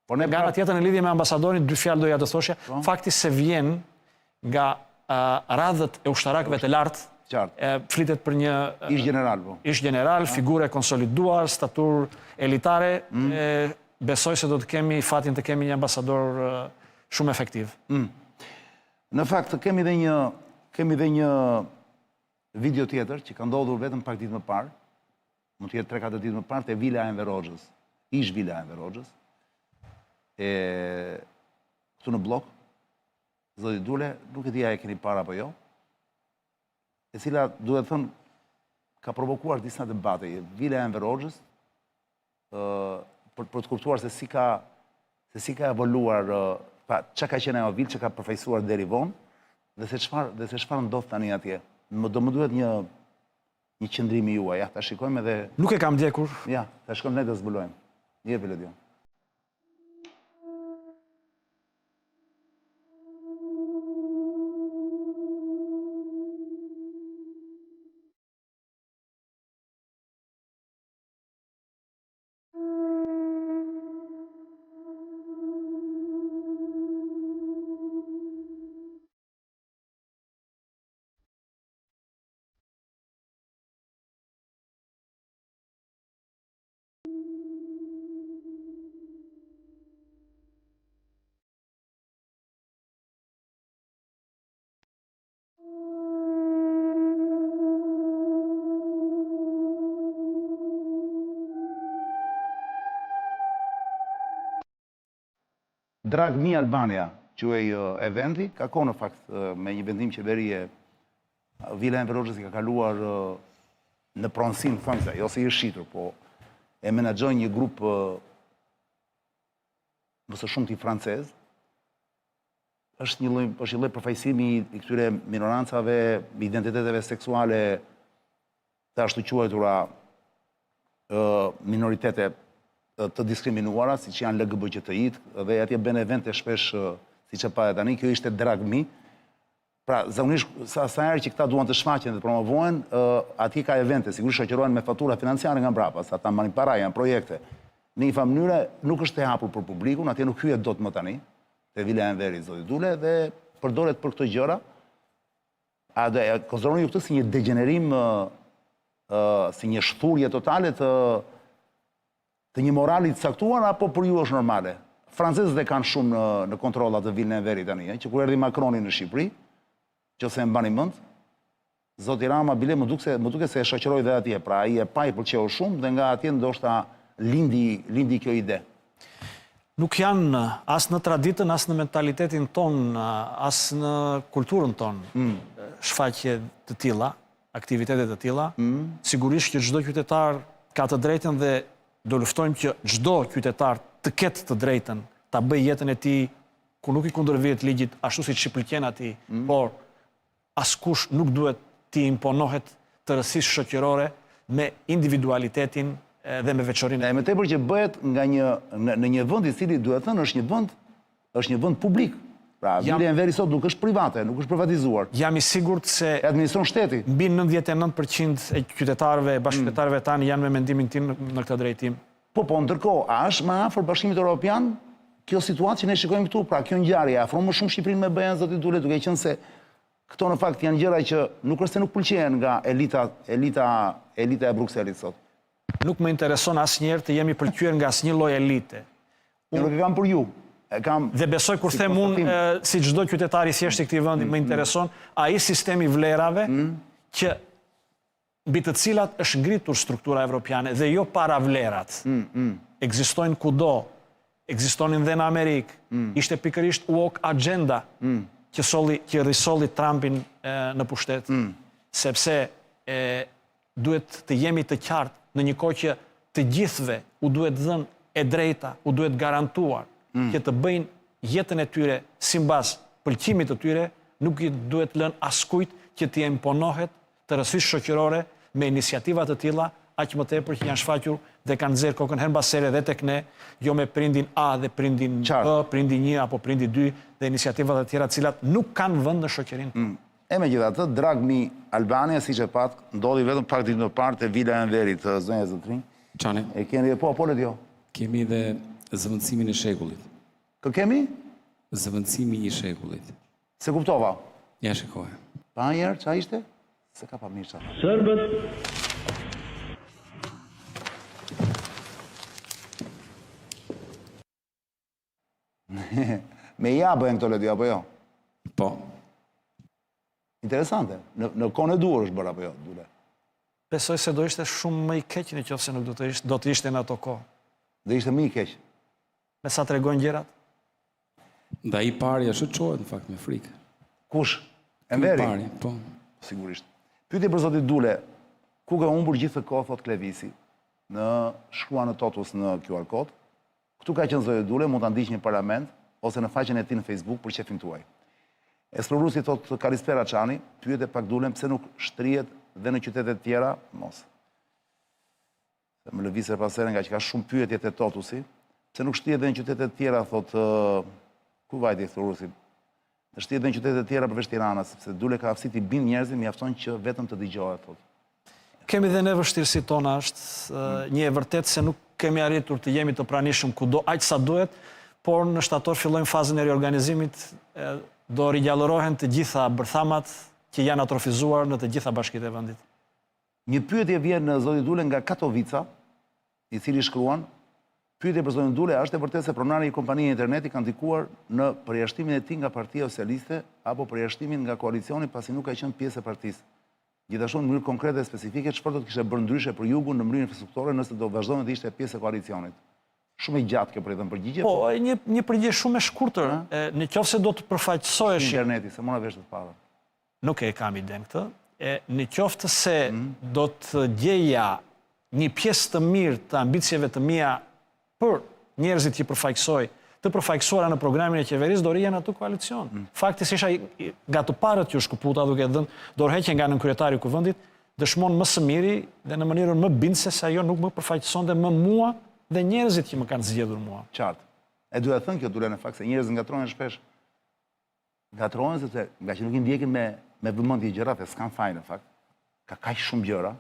Po ne nga ana tjetër në lidhje me ambasadorin dy fjalë doja të thoshja, po. fakti se vjen nga uh, radhët e ushtarakëve të lartë, Qartë. Flitet për një ish gjeneral po. Ish gjeneral, ah. figurë e konsoliduar, staturë elitare, mm. e, besoj se do të kemi fatin të kemi një ambasador shumë efektiv. Mm. Në fakt kemi dhe një kemi dhe një video tjetër që ka ndodhur vetëm pak ditë më parë, mund të jetë 3-4 ditë më parë te vila e Enver Hoxhës, ish vila e Enver Hoxhës. E këtu në bllok, zoti Dule, nuk e di a e keni parë apo jo, e cila duhet thënë ka provokuar disa debate. Vila e Enver Hoxhës, për, për të kuptuar se si ka se si ka evoluar, pra çka ka qenë ajo vilë, çka ka përfaqësuar deri vonë dhe se çfarë dhe se çfarë ndodh tani atje. Më do më duhet një një qëndrim i juaj. Ja, ta shikojmë edhe Nuk e kam ndjekur. Ja, ta shikojmë ne të zbulojmë. Jepi Ledion. Drag Me Albania, quhej eventi, ka kohë në fakt me një vendim qeverie Vila e Enver Hoxhës i ka kaluar në pronësinë thonjëza, jo se i është shitur, po e menaxhojnë një grup më së shumti francez, është një lloj është një lloj përfaqësimi i këtyre minorancave, identiteteve seksuale të ashtuquajtura minoritete të diskriminuara, siç janë LGBTI-t, dhe atje bën evente shpesh, siç e patë tani, kjo ishte Drag Me. Pra, zakonisht sa sa herë që këta duan të shfaqen dhe të promovohen, atje ka evente, sigurisht shoqërohen me fatura financiare nga mbrapa, se ata marrin para, janë projekte. Në një farë mënyre nuk është e hapur për publikun, atje nuk hyhet dot më tani, te Vila e Enverit, zoti Dule, dhe përdoret për këto gjëra. A do e konsideroni ju këtë si një degjenerim, si një shthurje totale të të një morali të caktuar apo për ju është normale? Francezët e kanë shumë në në kontroll atë vilën e Enverit tani, ëh, që kur erdhi Macroni në Shqipëri, qoftë se e mbani mend, zoti Rama bile më duk se më duket se e shoqëroi dhe atje, pra ai e pa i pëlqeu shumë dhe nga atje ndoshta lindi lindi kjo ide. Nuk janë as në traditën, as në mentalitetin tonë, as në kulturën tonë mm. shfaqje të tilla, aktivitete të tilla. Mm. Sigurisht që çdo qytetar ka të drejtën dhe do luftojmë që çdo qytetar të ketë të drejtën ta bëjë jetën e tij ku nuk i kundërvihet ligjit ashtu siç i pëlqen atij, mm. por askush nuk duhet t'i imponohet tërësisë shoqërore me individualitetin dhe me veçorinë. E më tepër që bëhet nga një në, në një vend i cili duhet thënë është një vend është një vend publik. Pra, vila e Enverit sot nuk është private, nuk është privatizuar. Jam i sigurt se e administron shteti. Mbi 99% e qytetarëve, bashkëqytetarëve mm. tanë janë me mendimin tim në këtë drejtim. Po, po, ndërkohë, a është më afër Bashkimit Evropian kjo situatë që ne shikojmë këtu, pra kjo ngjarje afron më shumë Shqipërinë me BE-n zoti Dule, duke qenë se Këto në fakt janë gjëra që nuk është se nuk pëlqehen nga elita, elita, elita e Brukselit sot. Nuk më intereson asnjëherë të jem i pëlqyer nga asnjë lloj elite. Unë nuk e kam për ju. E kam Dhe besoj kur them unë si çdo qytetar i thjeshtë i këtij vendi, më intereson ai sistem i vlerave që mbi të cilat është ngritur struktura evropiane dhe jo para vlerat. Mm, mm. Ekzistojnë kudo, ekzistonin dhe në Amerikë. Mm. Ishte pikërisht woke agenda mm. që solli që risolli Trumpin e, në pushtet. Mm. Sepse e, duhet të jemi të qartë në një kohë që të gjithëve u duhet dhënë e drejta, u duhet garantuar mm. që të bëjnë jetën e tyre simbas pëlqimit të tyre, nuk i duhet lënë askujt që t'i imponohet tërësisht shoqërore me iniciativa të tilla, aq më tepër që janë shfaqur dhe kanë nxjerrë kokën herë mbas here dhe tek ne, jo me prindin A dhe prindin B, prindi një apo prindi dy dhe iniciativa të tjera të cilat nuk kanë vend në shoqërinë tonë. E megjithatë, Drag Me Albania, siç e patë, ndodhi vetëm pak ditë më parë te vila e Enverit, zonja e zotërinj. Çani. E keni po, po le jo. Kemi dhe zëvendësimin e shekullit. Kë kemi? Zëvendësimi i shekullit. S'e kuptova. Ja shikoje. Pa një herë, ça ishte? S'e ka pa mirë ça. Serbët Me IA bëhen këto Ledio, apo jo? Po. Interesante. Në, në kohën e duhur është bërë, apo jo, Dule? Besoj se do ishte shumë më i keq në qoftë se nuk do të ishte, do të ishte në ato kohë. Do ishte më i keq. Me sa tregojnë gjërat? Ndaj i pari ashtu çohet në fakt me frikë. Kush? Enveri? I pari, po. Sigurisht. Pyetje për zotin Dule, ku ke humbur gjithë këtë kohë, thotë Klevisi, në shkruan në Totus në QR kod. Këtu ka qenë zoti Dule, mund ta ndiqni në parlament ose në faqen e tij në Facebook për qefin tuaj. Esplorusi thotë Kalispera Çani, pyete pak Dulen pse nuk shtrihet dhe në qytete të tjera, mos. Se më lëviz herë pas here nga që ka shumë pyetje te Totusi. Pse nuk shtrihet dhe në qytete të tjera, thotë, ku vajti Esplorusi? Në shtrihet dhe në qytete të tjera përveç Tiranës, sepse Dule ka aftësi t'i bindë njerëzit, mjafton që vetëm të dëgjohet, thotë. Kemi dhe ne vështirësitë tona, është mm. një e vërtetë se nuk kemi arritur të jemi të pranishëm kudo aq sa duhet, por në shtator fillojmë fazën e riorganizimit, do rigjallërohen të gjitha bërthamat që janë atrofizuar në të gjitha bashkitë e vendit. Një pyetje vjen zoti Dule nga Katovica, i cili shkruan, Pyetje për zotin Dule, a është e vërtetë se pronari i kompanie interneti ka ndikuar në përjashtimin e tij nga Partia Socialiste apo përjashtimin nga koalicioni pasi nuk ka qenë pjesë e partisë? Gjithashtu në mënyrë konkrete dhe specifike, çfarë do të kishte bërë ndryshe për jugun në mënyrë infrastrukturore nëse do vazhdonte të ishte pjesë e koalicionit? Shumë e gjatë kjo për të dhënë përgjigje. Po, po një një përgjigje shumë e shkurtër. Në qoftë se do të përfaqësoheshin Interneti, s'e mora vesh të parën. Nuk e kam idenë këtë. E, në qoftë se mm. do të gjeja një pjesë të mirë të ambicieve të mia për njerëzit që përfaqësoj, të përfaqësuara në programin e qeverisë, do rrija në atë koalicion. Mm. Fakti se isha nga të parët që u shkëputa duke dhënë dorëheqje nga nënkryetari i kuvendit, dëshmon më së miri dhe në mënyrën më bindëse se ajo nuk më përfaqësonte më mua dhe njerëzit që më kanë zgjedhur mua. Qartë. E duhet thënë kjo Dule në fakt se njerëzit ngatërrohen shpesh Ngatërrohen sepse nga që nuk i ndjekin me me vëmendje gjërat e s'kan faj në fakt. Ka kaq shumë gjëra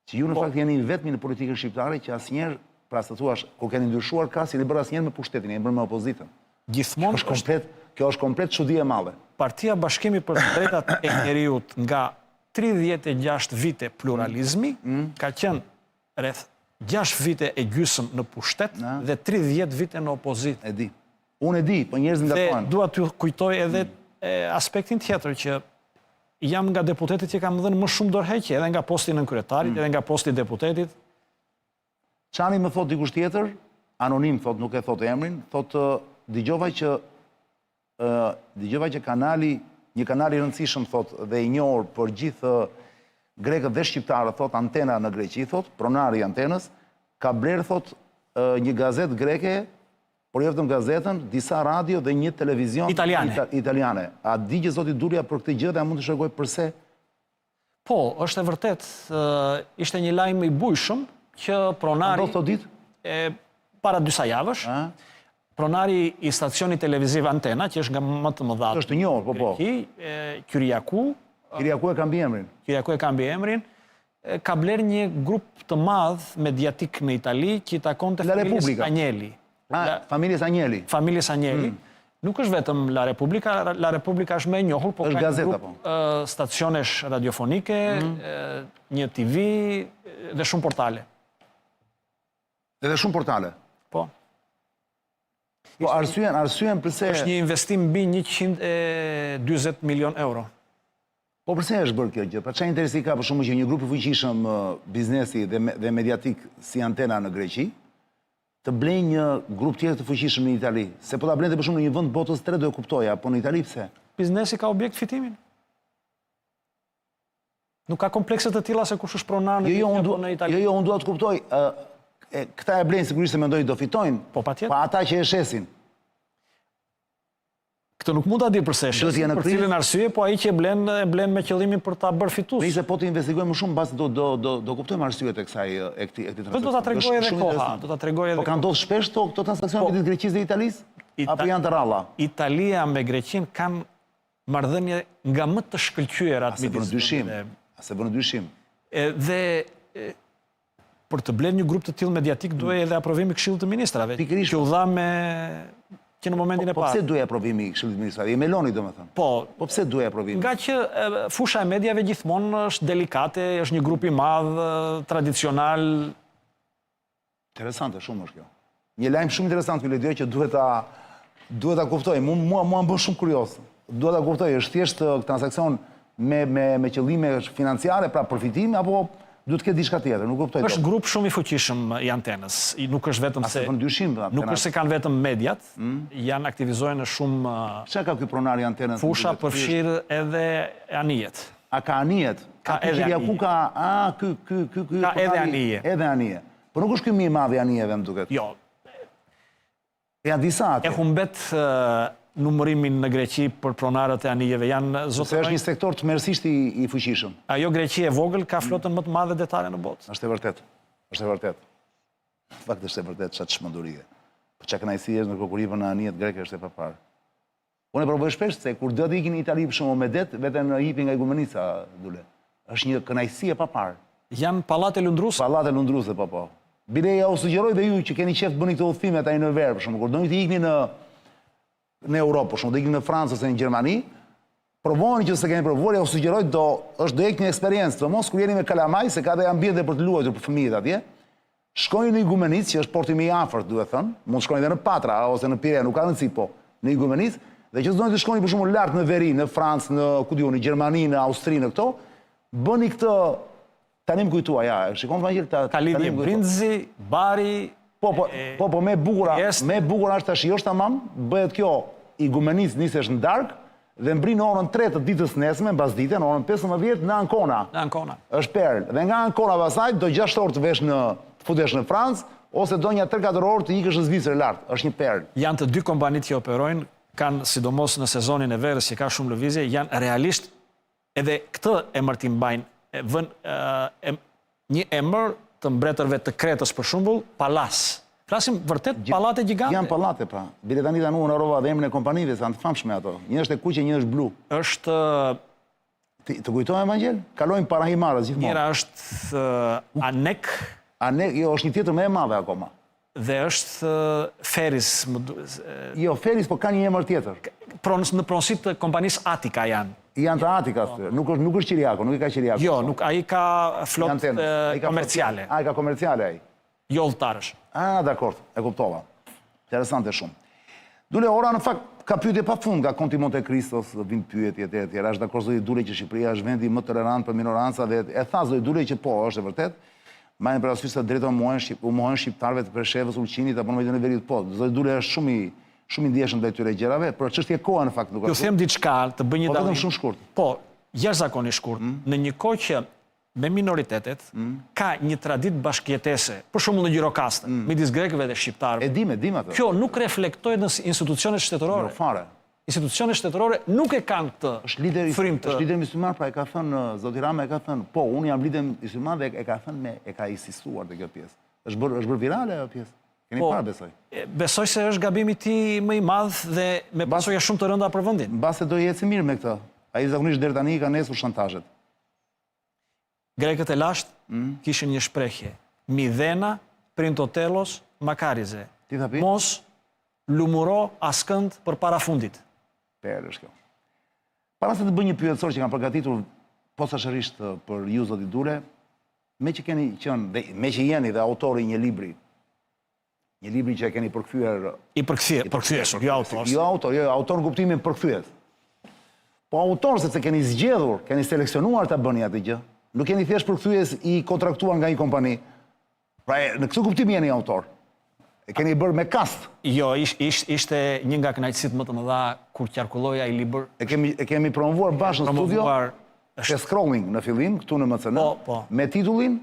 që ju në po. fakt jeni i vetmi në politikën shqiptare që asnjëherë, pra të thuash, kur keni ndryshuar krah, s'jeni bërë asnjëherë me pushtetin, jeni bërë me opozitën. Gjithmonë është komplet, kjo është komplet çudi e madhe. Partia Bashkimi për të Drejtat e Njeriut nga 36 vite pluralizmi mm. ka qenë rreth 6 vite e gjysëm në pushtet dhe 30 vite në opozitë. E di. Unë e di, po njerëzit ngatërrohen. Dhe dua t'ju kujtoj edhe mm. aspektin tjetër që jam nga deputetët që kam dhënë më shumë dorëheqje, edhe nga posti i nënkryetarit, mm. edhe nga posti i deputetit. Çani më thotë dikush tjetër, anonim thotë, nuk e thotë emrin, thotë dëgjova që Dëgjova që kanali, një kanal i rëndësishëm thotë dhe i njohur për gjithë grekët dhe shqiptarët thotë Antena në Greqi thotë, pronari i Antenës ka blerë thotë një gazetë greke, por jo vetëm gazetën, disa radio dhe një televizion italiane. italiane. A di gjë zoti Dule për këtë gjë dhe a mund të shpjegojë përse? Po, është e vërtetë, ishte një lajm i bujshëm që pronari... Ndodh këto ditë? E, para disa javësh, pronari i stacionit televiziv Antena, që është nga më të mëdhatë. Është i njohur, po po. Kyriaku. Kyriaku e ka mbiemrin. Kyriaku e ka mbiemrin. Ka blerë një grup të madh mediatik në Itali që i takonte familjes Agnelli. Ah, familjes Agnelli. Familjes Agnelli. Mm. Nuk është vetëm La Repubblica, La Repubblica është më e njohur, po ka një grup po. stacionesh radiofonike, mm. një TV dhe shumë portale. Edhe shumë portale. Po. Po arsyen, arsyen përse është një investim mbi 140 milion euro. Po përse është bërë kjo gjë? Pra çfarë interesi ka për shembull që një grup i fuqishëm biznesi dhe dhe mediatik si Antena në Greqi të blejë një grup tjetër të fuqishëm në Itali? Se po ta blente për shembull në një vend botës tretë do e kuptoja, po në Itali pse? Biznesi ka objekt fitimin. Nuk ka komplekse të tilla se kush është pronar në jo, jo, apo në Itali. Jo, jo, unë dua të kuptoj, ë këta e blejnë sigurisht se mendojnë do fitojnë. Po patjetër. Po ata që e shesin. Këtë nuk mund ta di përse e shesin, për cilën arsye, po ai që e blen, e blen me qëllimin për ta bërë fitues. Nëse po të investigojmë më shumë, mbase do do do do kuptojmë arsyet e kësaj e këtij e këtij transaksioni. Do ta tregojë edhe koha, do ta tregojë edhe. Po kanë ndodhur shpesh këto këto transaksione po, midis Greqisë dhe Italisë? Apo janë të rralla? Italia me Greqinë kanë marrëdhënie nga më të shkëlqyerat midis. A s'e vë në dyshim? A s'e vë në dyshim? Dhe për të blerë një grup të tillë mediatik mm. duhej edhe aprovimi i Këshillit të Ministrave, Pikërisht. që u dha me që në momentin po, e po parë. Po pse duhej aprovimi i Këshillit të Ministrave? I Meloni domethënë. Po. Po pse duhej aprovimi? Ngaqë fusha e mediave gjithmonë është delikate, është një grup i madh tradicional. Interesante shumë është kjo. Një lajm shumë interesant ky Ledio që duhet ta duhet ta kuptoj. Mua mua mua më bën shumë kurioz. Duhet ta kuptoj, është thjesht transaksion me me me qëllime financiare, pra përfitim apo duhet të ketë diçka tjetër, nuk kuptoj. Është grup shumë i fuqishëm i antenës. Nuk është vetëm se A dyshim, pra, nuk është se kanë vetëm mediat, mm? janë aktivizohen në shumë Çka ka ky pronar i antenës? Fusha përfshirë edhe anijet. A ka anijet? Ka edhe anije. Ku ka, a, ky, ky, ky, ky, ka edhe anije. Edhe anije. Po nuk është ky më i madhi i anijeve, më duket. Jo. Janë disa atje. E humbet numërimin në Greqi për pronarët e anijeve. Janë zotërojnë... Se është një sektor tmerrësisht i, i fuqishëm. Ajo Greqi e vogël ka flotën më të madhe detare në botë. Është e vërtetë. Është e vërtetë. Në fakt është e vërtetë ça çmendurie. Po ça kënaqësie është ndërkohë kur hipën në anijet greke është e paparë. Unë e provoj shpesh se kur do të iki në Itali për shembull me det, vetëm hipi nga Igumenica, Dule. Është një kënaqësi e paparë. Janë pallate lundruese? Pallate lundruese, po po. Bile jua sugjeroj dhe ju që keni qejf të bëni këto udhëtime tani në verë, për shembull, kur doni të ikni në në Europë, për shembull, do ikni në Francë ose në Gjermani, provoni që s'e keni provuar, jua sugjeroj do është do jetë një eksperiencë, sidomos kur jeni me kalamaj, se ka dhe ambiente për të luajtur për fëmijët atje. Shkoni në Igumenicë, që është porti më i afërt, duhet thënë, mund të shkoni dhe në Patra ose në Pire, nuk ka rëndësi, po në Igumenicë, dhe që s'doni të shkoni për shembull lart në veri, në Francë, në ku di unë, në Gjermani, në Austri, në këto, bëni këtë tani më kujtua, ja, shikon Vangjel ta Ka lidhje Brindisi, Bari, Po, po, po, po, më e bukura, më e bukura është ta shijosh tamam, bëhet kjo Igumenicë nisesh në darkë dhe mbrin në orën 3 të ditës nesërme, mbasdite, në orën 15 në Ancona. Në Ancona. Është perlë. Dhe nga Ancona pastaj do 6 orë të vesh në të futesh në Francë ose do nja 3-4 orë të ikësh në Zvicër lart. Është një perlë. Janë të dy kompanitë që operojnë, kanë sidomos në sezonin e verës që ka shumë lëvizje, janë realisht Edhe këtë emërtim mbajnë, e vënë një emër të mbretërve të Kretës për shembull, Palas. Flasim vërtet pallate gjigante. Janë pallate pra. Bile tani tani unë harrova dhe emrin e kompanive, se janë të famshme ato. Një është e kuqe, një është blu. Është Ti të kujtohen Vangjel? Kalojnë para Himarës gjithmonë. Njëra është Anek. Anek, jo, është një tjetër më e madhe akoma. Dhe është Ferris, më duhet. Jo, Ferris, po ka një emër tjetër. Pronës, në pronësi të kompanisë Atika janë. Janë të Atikas, po. nuk është nuk është Qiriaku, nuk i ka Qiriaku. Jo, nuk ai ka flotë komerciale. Ai ka komerciale ai. Jo udhëtarësh. Ah, dakord, e kuptova. Interesante shumë. Dule ora në fakt ka pyetje pa fund nga Konti Monte Cristos, vijnë pyetje etj etj. Është dakord zoti Dule që Shqipëria është vendi më tolerant për minoranca dhe e tha zoti Dule që po, është e vërtetë. Mbajeni parasysh sa drejta u mohen u mohen shqiptarëve të Preshevës, Ulqinit apo në Maqedoninë e Veriut. Po, zoti Dule është shumë i shumë i ndjeshëm ndaj këtyre gjërave, por çështje kohe në fakt nuk është. Ju them diçka, të bëj një po, dallim. Po vetëm shumë shkurt. Po, jashtëzakonisht shkurt. Mm. Në një kohë që me minoritetet mm. ka një traditë bashkëjetese, për shembull në Gjirokastër, mm. midis grekëve dhe shqiptarëve. E dimë, e dimë atë. Kjo nuk reflektohet në institucionet shtetërore. Jo fare. Institucionet shtetërore nuk e kanë këtë është lider frymë të është lider mysliman, pra e ka thënë zoti Rama e ka thënë, po unë jam lider mysliman dhe e ka thënë me e ka insistuar te kjo pjesë. Është bërë është bërë virale ajo pjesë. Keni po, parë besoj. Besoj se është gabimi i tij më i madh dhe me pasoja shumë të rënda për vendin. Mbase do i ecë mirë me këtë. Ai zakonisht deri tani i kanë ecur shantazhet. Grekët e lashtë mm. kishin një shprehje, midhena prin to telos makarize. Ti tha pi? Mos lumuro askënd përpara fundit. Perlë është kjo. Para se të bëj një pyetësor që kam përgatitur posaçërisht për ju zoti Dule, meqë keni qenë dhe meqë jeni dhe autori i një libri Një libri që e keni përkthyer I përkthyer, përkthyes, jo autor. Jo autor, jo autor në kuptimin përkthyes. Po autor sepse keni zgjedhur, keni seleksionuar ta bëni atë gjë. Nuk jeni thjesht përkthyes i kontraktuar nga një kompani. Pra në këtë kuptim jeni autor. E keni bërë me kast. Jo, ish, ish, ishte një nga kënaqësitë më të mëdha kur qarkulloi ai libër. E kemi e kemi promovuar bashkë në studio. Promovuar është scrolling në fillim këtu në MCN. Po, po. Me titullin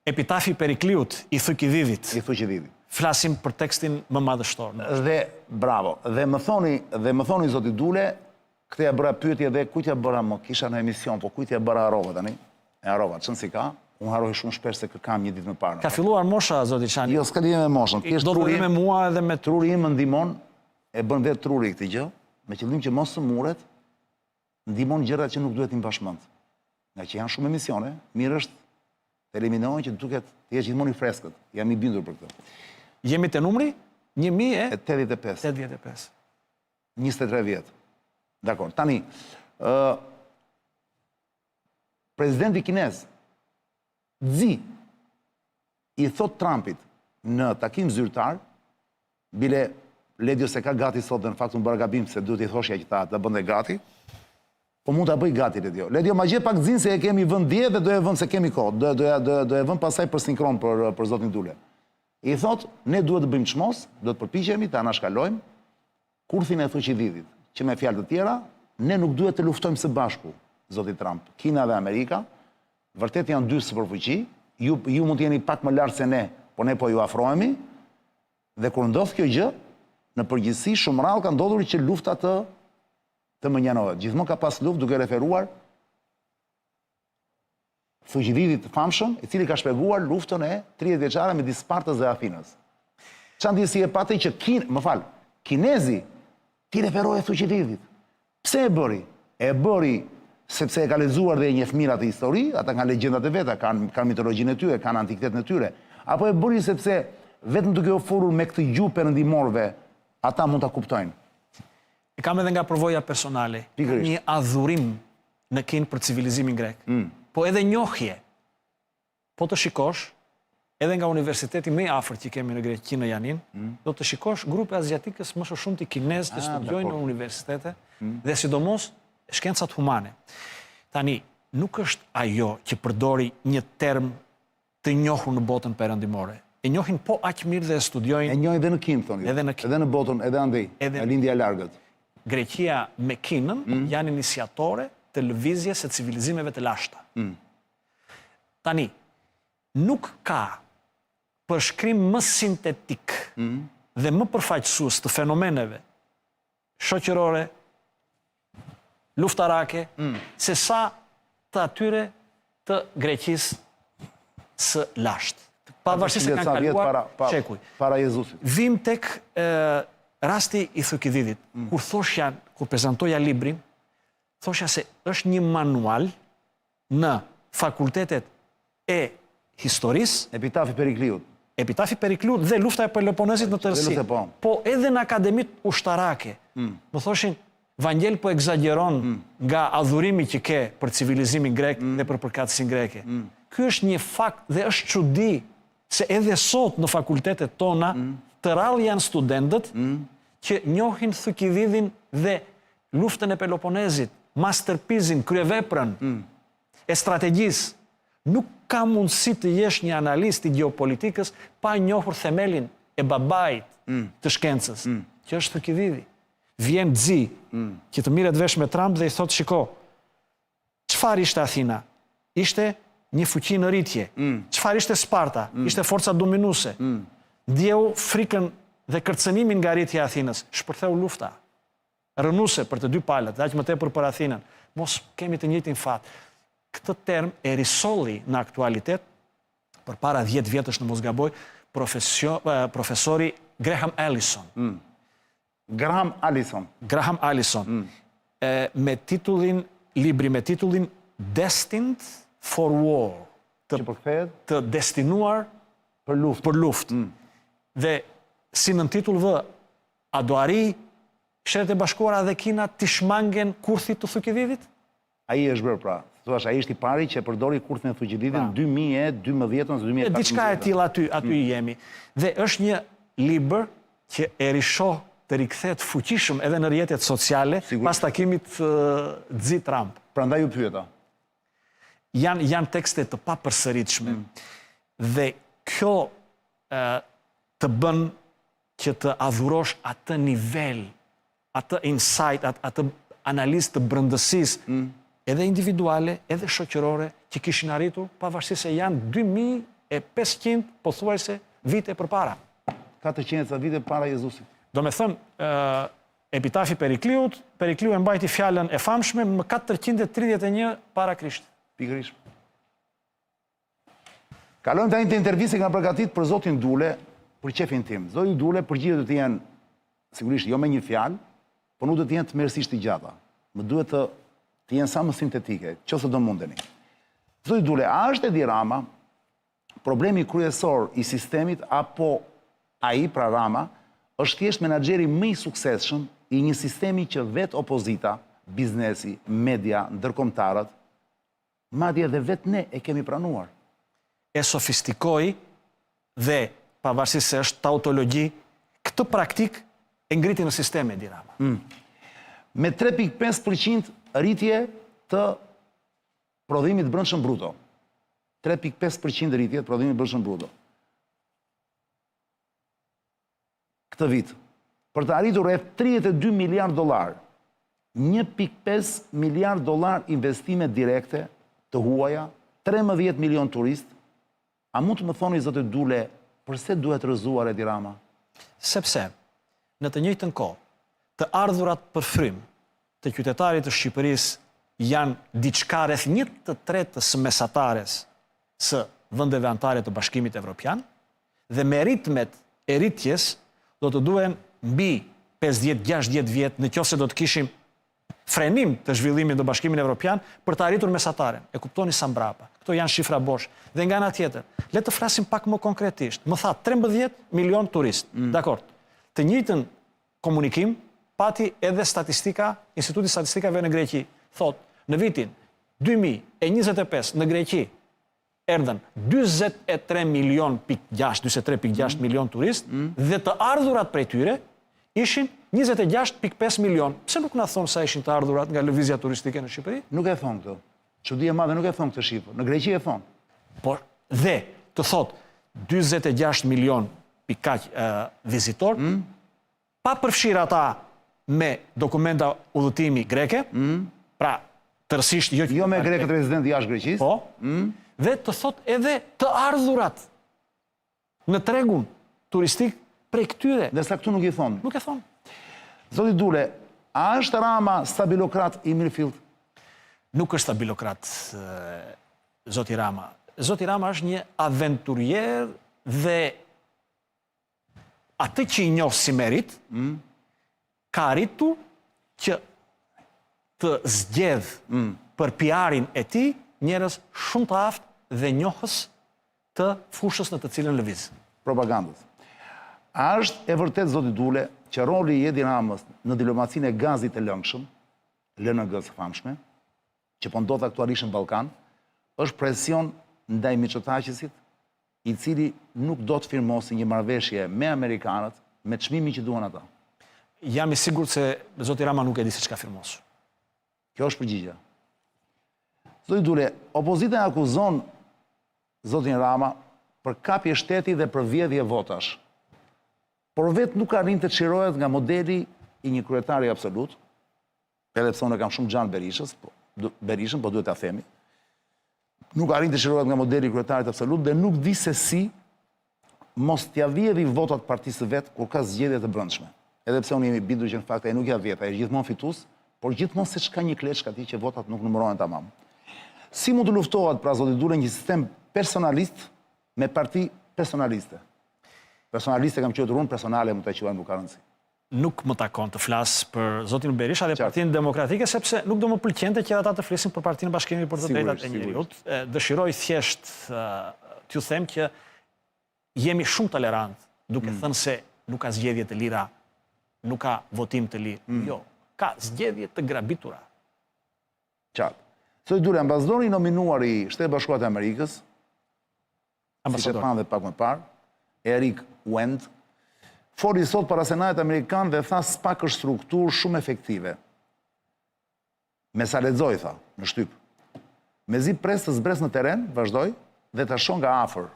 Epitafi i Perikliut, i Thukididit. I Thukididit. Flasim për tekstin më madhështor. Dhe bravo. Dhe më thoni, dhe më thoni zoti Dule, këtë ia bëra pyetje dhe kujt ia bëra më kisha në emision, po kujt ia bëra harrova tani. E harrova, çon si ka. Unë harroj shumë shpesh se kë kam një ditë më parë. Ka filluar mosha zoti Çani. Jo, s'ka lidhje me moshën. Thjesht truri me mua edhe me truri im më ndihmon, e bën vetë truri këtë gjë, me qëllim që mos sëmuret, ndihmon gjërat që nuk duhet t'i mbash mend. Ngaqë janë shumë emisione, mirë është të eliminohen që duket të jesh gjithmonë i freskët. Jam i bindur për këtë. Jemi te numri 1085. 85. 23 vjet. Dakor. Tani, ë presidenti kinez Xi i thotë Trumpit në takim zyrtar, bile Ledio s'e ka gati sot dhe në fakt unë bëra gabim se duhet t'i thoshja që ta ta bënte gati. Po mund ta bëj gati Ledio. Ledio ma gjej pak Xin se e kemi vënë dje dhe do e vëmë se kemi kohë. Do do do do e vëmë pastaj për sinkron për për zotin Dule. I thotë, ne duhet të bëjmë çmos, do të përpiqemi të anashkalojmë kurthin e Thuqididit, që me fjalë të tjera, ne nuk duhet të luftojmë së bashku, zoti Trump. Kina dhe Amerika Vërtet janë dy superfuqi, ju ju mund të jeni pak më lart se ne, po ne po ju afrohemi. Dhe kur ndodh kjo gjë, në përgjithësi shumë rrallë ka ndodhur që lufta të të mënjanohet. Gjithmonë ka pas luftë duke referuar Thuqididit të famshëm, i cili ka shpjeguar luftën e 30 vjeçare midis Spartës dhe Athinës. Ça ndjesie pate që Kin, më fal, kinezi t'i referohej Thuqididit. Pse e bëri? E bëri sepse e ka lexuar dhe e njeh mirë atë histori, ata kanë legjendat e veta, kanë kanë mitologjinë e tyre, kanë antikitetin e tyre. Apo e bëri sepse vetëm duke u folur me këtë gjuhë perëndimorëve, ata mund ta kuptojnë. E kam edhe nga përvoja personale. Pikërisht. Një adhurim në Kinë për civilizimin grek. Mm. Po edhe njohje. Po të shikosh, edhe nga universiteti më i afërt që kemi në Greqi në Janinë, mm. do të shikosh grupe aziatikës më së shumti kinezë që ah, studiojnë në universitete mm. dhe sidomos shkencat humane. Tani, nuk është ajo që përdori një term të njohur në botën perëndimore. E njohin po aq mirë dhe e studiojnë. E njohin dhe në Kinë, thoni. Edhe në Kinë. Edhe në botën, edhe andej, edhe në lindja e largët. Greqia me Kinën mm. janë iniciatore të lëvizjes së civilizimeve të lashta. Mm. Tani, nuk ka përshkrim më sintetik mm. dhe më përfaqësues të fenomeneve shoqërore, luftarake, mm. se sa të atyre të Greqisë së lashtë. Pavarësisht se kanë kaluar para, pa, shekuj. Para Jezusit. Vim tek e, rasti i Thukididit. Mm. Kur thoshja, kur prezantoja librin, thoshja se është një manual në fakultetet e historisë. Epitafi i Perikliut. Epitafi i Perikliut dhe lufta e Peloponezit në tërësi. Po. po edhe në akademitë ushtarake. Mm. Më thoshin, Vangjel po ekzagjeron mm. nga adhurimi që ke për civilizimin grek mm. dhe për përkatësinë greke. Mm. Ky është një fakt dhe është çudi se edhe sot në fakultetet tona mm. të rrallë janë studentët mm. që njohin Thukididin dhe Luftën e Peloponezit, masterpiece-in, kryeveprën mm. e strategjisë. Nuk ka mundësi të jesh një analist i gjeopolitikës pa njohur themelin e babait mm. të shkencës, mm. që është Thukididi. Vjen Xi, mm. që të merret vesh me Trump dhe i thotë shiko, çfarë ishte Athina? Ishte një fuqi në rritje. Mm. Çfarë ishte Sparta? Mm. Ishte forca dominuese. Mm. Ndjeu frikën dhe kërcënimin nga rritja e Athinës. Shpërtheu lufta. Rrënuese për të dy palët, dhe aq më tepër për Athinën. Mos kemi të njëjtin fat. Këtë term e risolli në aktualitet përpara 10 vjetësh në mos gaboj, profesio, profesori Graham Allison. Mm. Graham Allison. Graham Allison. Mm. E, me titullin, libri me titullin Destined for War. Të, që përkthehet? Të destinuar për luftë. Për luftë. Mm. Dhe si nëntitull vë, a do arrijë Shtetet e Bashkuara dhe Kina t'i shmangen kurthit të Thukididit? Ai është bërë pra. Thua ai është i pari që e përdori kurthin e Thukididit në 2012 ose 2014. Diçka e tillë aty, aty mm. jemi. Dhe është një libër që e rishoh të rikthehet fuqishëm edhe në rrjetet sociale Sigurisht. pas takimit Xi Trump. Prandaj ju pyeta. Janë janë tekste të papërsëritshme. Mm. Dhe kjo ë të bën që të adhurosh atë nivel, atë insight, atë, atë analizë të brendësisë, mm. edhe individuale, edhe shoqërore, që kishin arritur, pavarësisht se janë 2500 pothuajse vite përpara. 400 ca vite para Jezusit. Domethënë, epitafi Perikliut, Perikliu e mbajti fjalën e famshme më 431 para Krishtit. Pikërisht. Kalojmë tani te intervista që kam përgatit për zotin Dule, për qefin tim. Zoti Dule, përgjigjet do të jenë sigurisht jo me një fjalë, por nuk do të jenë tmerrësisht të gjata. Më duhet të të jenë sa më sintetike, qoftë se do mundeni. Zoti Dule, a është Edi Rama problemi kryesor i sistemit apo ai, pra Rama, është thjesht menaxheri më i suksesshëm i një sistemi që vetë opozita, biznesi, media, ndërkombëtarët, Madje edhe vetë ne e kemi pranuar. E sofistikoi dhe, pavarësisht se është tautologji, këtë praktikë e ngriti në sistem Edi Rama. Mm. Me 3.5% rritje të prodhimit të brendshëm bruto. 3.5% rritje të prodhimit të brendshëm bruto. këtë vit, për të arritur rreth 32 miliardë dollarë, 1.5 miliardë dollarë investime direkte të huaja, 13 milion turistë, a mund të më thoni zoti Dule përse duhet rrëzuar Edi Rama? Sepse, në të njëjtën kohë, të ardhurat për frymë të qytetarit të Shqipërisë janë diçka rreth një të tretës së mesatares së vendeve anëtare të Bashkimit Evropian, dhe me ritmet e rritjes do të duhen mbi 50-60 vjet në qoftë se do të kishim frenim të zhvillimit në Bashkimin Evropian për të arritur mesataren. E kuptoni sa mbrapa. Këto janë shifra bosh. Dhe nga ana tjetër, le të flasim pak më konkretisht. Më tha 13 milion turistë. Mm. Dakord. Të njëjtën komunikim pati edhe statistika, Instituti i Statistikave në Greqi. Thotë, në vitin 2025 në Greqi erdhën 43 milion pikë 6, 43.6 mm. milion turistë mm. dhe të ardhurat prej tyre ishin 26.5 milion. Pse nuk na thonë sa ishin të ardhurat nga lëvizja turistike në Shqipëri? Nuk e thonë këtë. Çudi e madhe nuk e thonë këtë shifër. Në Greqi e thonë. Por dhe të thotë 46 milion pikë kaq vizitorë, mm. pa përfshirë ata me dokumenta udhëtimi greke, mm. pra tërësisht jo Jo me grekët rezidentë jashtë Greqisë. Po. Mm. Dhe të thotë edhe të ardhurat në tregun turistik prej këtyre. Ndërsa këtu nuk i thonë. Nuk e thonë. Zoti Dule, a është Rama stabilokrat i mirëfilltë? Nuk është stabilokrat zoti Rama. Zoti Rama është një aventurier dhe atë që i njoh si meritë, mm. ka arritur që të zgjedhë mm. për PR-in e tij njerëz shumë të aftë dhe njohës të fushës në të cilën lëviz. Propagandës. A është e vërtetë zoti Dule që roli i Edi Ramës në diplomacinë e gazit të lëngshëm, LNG së famshme, që po ndodh aktualisht në Ballkan, është presion ndaj Mitsotaqisit, i cili nuk do të firmosi një marrëveshje me amerikanët me çmimin që duan ata. Jam i sigurt se zoti Rama nuk e di se ç'ka firmosur. Kjo është përgjigja. Zoti Dule, opozita e akuzon zotin Rama për kapje shteti dhe për vjedhje votash. Por vetë nuk arrin të çlirohet nga modeli i një kryetari absolut, edhe pse unë e kam shumë xhan Berishës, po, Berishën, po duhet ta themi. Nuk arrin të çlirohet nga modeli i kryetarit absolut dhe nuk di se si mos t'ia vjedhi votat partisë së vet kur ka zgjedhje të brendshme. Edhe pse unë jam i bindur që në fakt ai nuk ia vjedh, ai është gjithmonë fitues, por gjithmonë seç ka një kleçkë aty që votat nuk numërohen tamam. Si mund të luftohet pra zoti Dule një sistem personalist me parti personaliste? Personaliste kam quajtur unë, personale mund ta quajmë nuk ka rëndësi. Nuk më takon të flas për zotin Berisha dhe Partinë Demokratike sepse nuk do më pëlqente që ata të flisin për Partinë Bashkimi për të Drejtat e Njeriut. Dëshiroj thjesht t'ju them që jemi shumë tolerantë duke mm. thënë se nuk ka zgjedhje të lira, nuk ka votim të lirë. Mm. Jo, ka zgjedhje të grabitura. Qartë. Zoti Dule, ambasadori i nominuar i Shteteve të Bashkuara të Amerikës, siç e pamë dhe pak më parë, Erik Wendt, foli sot para Senatit Amerikan dhe tha SPAK është strukturë shumë efektive. Me sa lexoj, tha, në shtyp. Mezi pres të zbres në terren, vazhdoi, dhe ta shoh nga afër.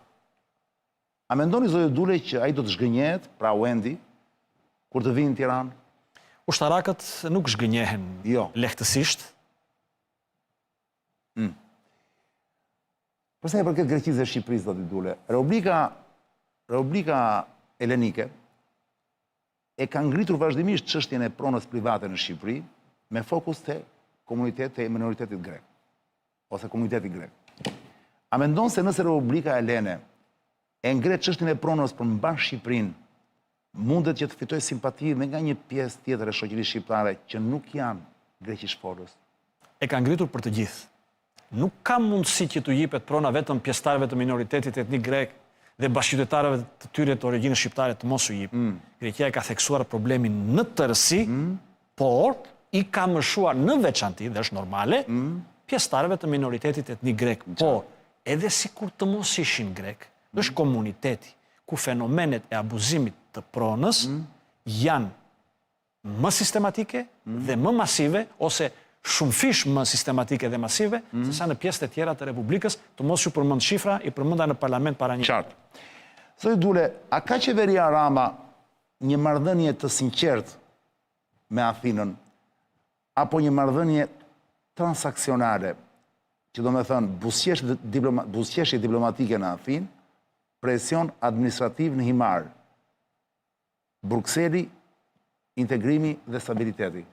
A mendoni zoti Dule që ai do të zhgënjehet, pra Wendi, kur të vijë në Tiranë? Ushtarakët nuk zhgënjehen jo. lehtësisht. Mm. Për sa i përket Greqisë dhe Shqipërisë, zoti Dule, Republika Republika Helenike e ka ngritur vazhdimisht çështjen e pronës private në Shqipëri me fokus te komuniteti e minoritetit grek ose komuniteti grek. A mendon se nëse Republika Helene e ngre çështjen e pronës për mbarë Shqipërinë, mundet që të fitojë simpati dhe nga një pjesë tjetër e shoqërisë shqiptare që nuk janë greqishtfolës? E ka ngritur për të gjithë. Nuk ka mundësi që t'u jipet prona vetëm pjesëtarëve të minoritetit etnik grek dhe bashkëqytetarëve të tyre të origjinës shqiptare të mos u jipet. Mm. Greqia e ka theksuar problemin në tërësi, mm. por i ka mëshuar në veçanti, dhe është normale, mm. pjesëtarëve të minoritetit etnik grek. Por, edhe sikur të mos ishin grek, mm. është komuniteti ku fenomenet e abuzimit të pronës mm. janë më sistematike mm. dhe më masive ose shumëfish më sistematike dhe masive mm. sesa në pjesët e tjera të Republikës, të mos ju përmend shifra, i përmenda në parlament para një. Qartë. Zoti Dule, a ka qeveria Rama një marrëdhënie të sinqertë me Athinën apo një marrëdhënie transaksionale, që do me thënë buzëqeshje diplomatike në Athinë, presion administrativ në Himarë, Brukseli, integrimi dhe stabiliteti.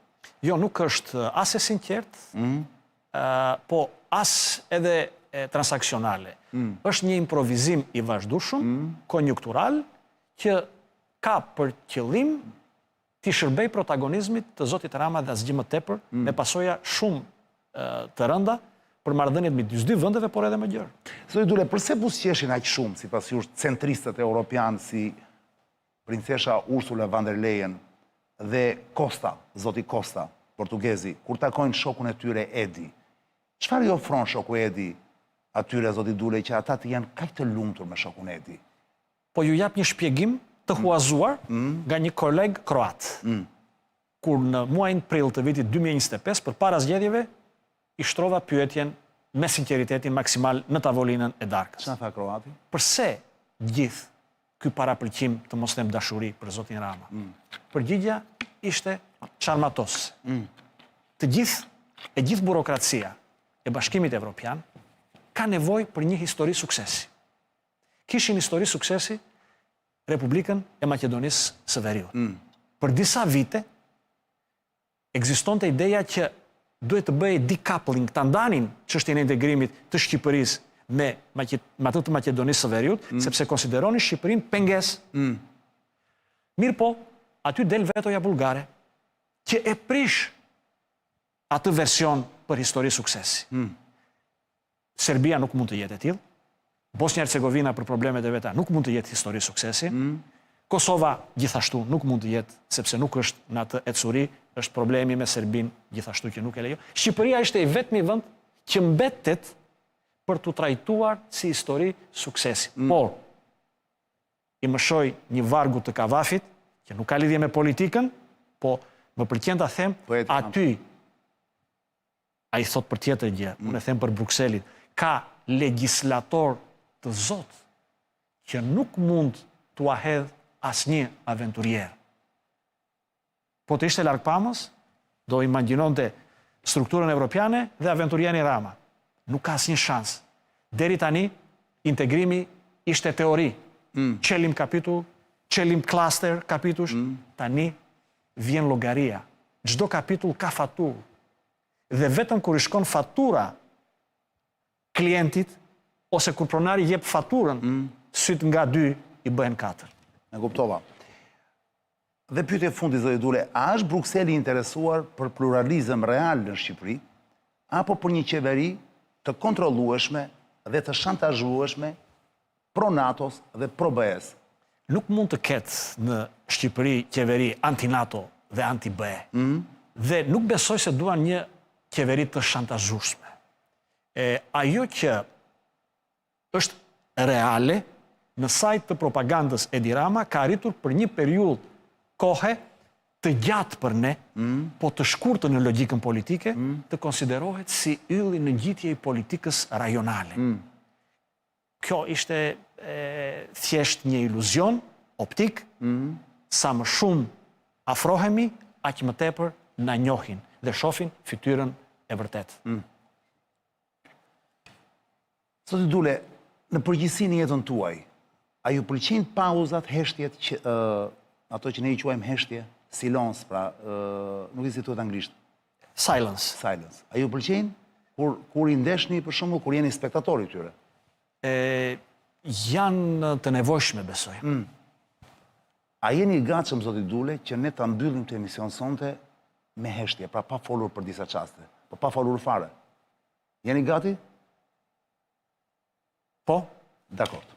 Jo, nuk është as e sinqertë, mm. po as edhe transaksionale. Mm. Është një improvizim i vazhdueshëm, mm. konjunktural, që ka për qëllim t'i shërbejë protagonizmit të zotit Rama dhe asgjë më tepër, mm. me pasoja shumë të rënda për marrëdhëniet midis dy vendeve, por edhe më gjerë. Zoti Dule, përse buzëqeshin aq shumë, sipas jush, centristët europianë si princesha Ursula von der Leyen dhe Costa, zoti Costa, portugezi, kur takojnë shokun e tyre Edi? Çfarë i ofron shoku Edi atyre, zoti Dule, që ata të jenë kaq të lumtur me shokun Edi? Po ju jap një shpjegim të huazuar mm. nga një koleg kroat. Mm. Kur në muajin prill të vitit 2025, përpara zgjedhjeve, i shtrova pyetjen me sinqeritetin maksimal në tavolinën e darkës. Çfarë tha kroati? Përse gjithë ky parapëlqim të mos them dashuri për zotin Rama? Mm. Përgjigja ishte çarmatosëse. Mm. Të gjithë, e gjithë burokracia e Bashkimit Evropian ka nevojë për një histori suksesi. Kishin histori suksesi Republikën e Maqedonisë së Veriut. Mm. Për disa vite ekzistonte ideja që duhet të bëhej decoupling, ta ndanin çështjen e integrimit të Shqipërisë me me atë të Maqedonisë së Veriut, mm. sepse konsideronin Shqipërinë pengesë. Mm. Mirëpo, aty del vetoja bullgare, që e prish atë version për histori suksesi. Mm. Serbia nuk mund të jetë e tillë. Bosnja Hercegovina për problemet e veta nuk mund të jetë histori suksesi. Mm. Kosova gjithashtu nuk mund të jetë sepse nuk është në atë ecuri, është problemi me Serbinë gjithashtu që nuk e lejon. Shqipëria ishte i vetmi vend që mbetet për t'u trajtuar si histori suksesi. Mm. Por i mëshoj një vargu të Kavafit, që nuk ka lidhje me politikën, po më pëlqen ta them, aty Ai thotë për tjetër gjë, unë e them për Brukselin. Ka legjislator të zotë që nuk mund t'ua hedhë asnjë aventurier. Po të ishte largpamës, do imagjinonte strukturën evropiane dhe aventurierin Rama. Nuk ka asnjë shans. Deri tani, integrimi ishte teori. Mm. Çelim kapitull, çelim klaster kapitush, mm. tani. Vjen llogaria. Çdo kapitull ka faturë. Dhe vetëm kur i shkon fatura klientit ose kur pronari jep faturën, mm. sytë nga dy i bëhen katër. E kuptova. Dhe pyetje e fundit zoti Dule, a është Brukseli i interesuar për pluralizëm real në Shqipëri apo për një qeveri të kontrollueshme dhe të shantazhueshme pro NATO-s dhe pro BE-së? Nuk mund të ketë në Shqipëri qeveri anti-NATO dhe anti-BE. Mm. Dhe nuk besoj se duan një qeveri të shantazhueshme. E, ajo që është reale, në sajë të propagandës Edi Rama ka arritur për një periudhë kohe të gjatë për ne, mm. po të shkurtër në logjikën politike, mm. të konsiderohet si ylli në ngjitje i politikës rajonale. Mm. Kjo ishte e, thjesht një iluzion optik, mm. sa më shumë afrohemi, aq më tepër na njohin dhe shofin fytyrën e vërtetë. Mm. Zoti Dule, në përgjithësi në jetën tuaj, a ju pëlqejnë pauzat, heshtjet që ë ato që ne i quajmë heshtje, silence, pra ë nuk di si thuhet anglisht. Silence. Silence. A ju pëlqejnë kur kur i ndeshni për shembull kur jeni spektator i tyre? E janë të nevojshme besoj. Mm. A jeni i gatshëm zoti Dule që ne ta mbyllim këtë emision sonte me heshtje, pra pa folur për disa çaste, po pa folur fare? Jeni gati? Po. Dakord.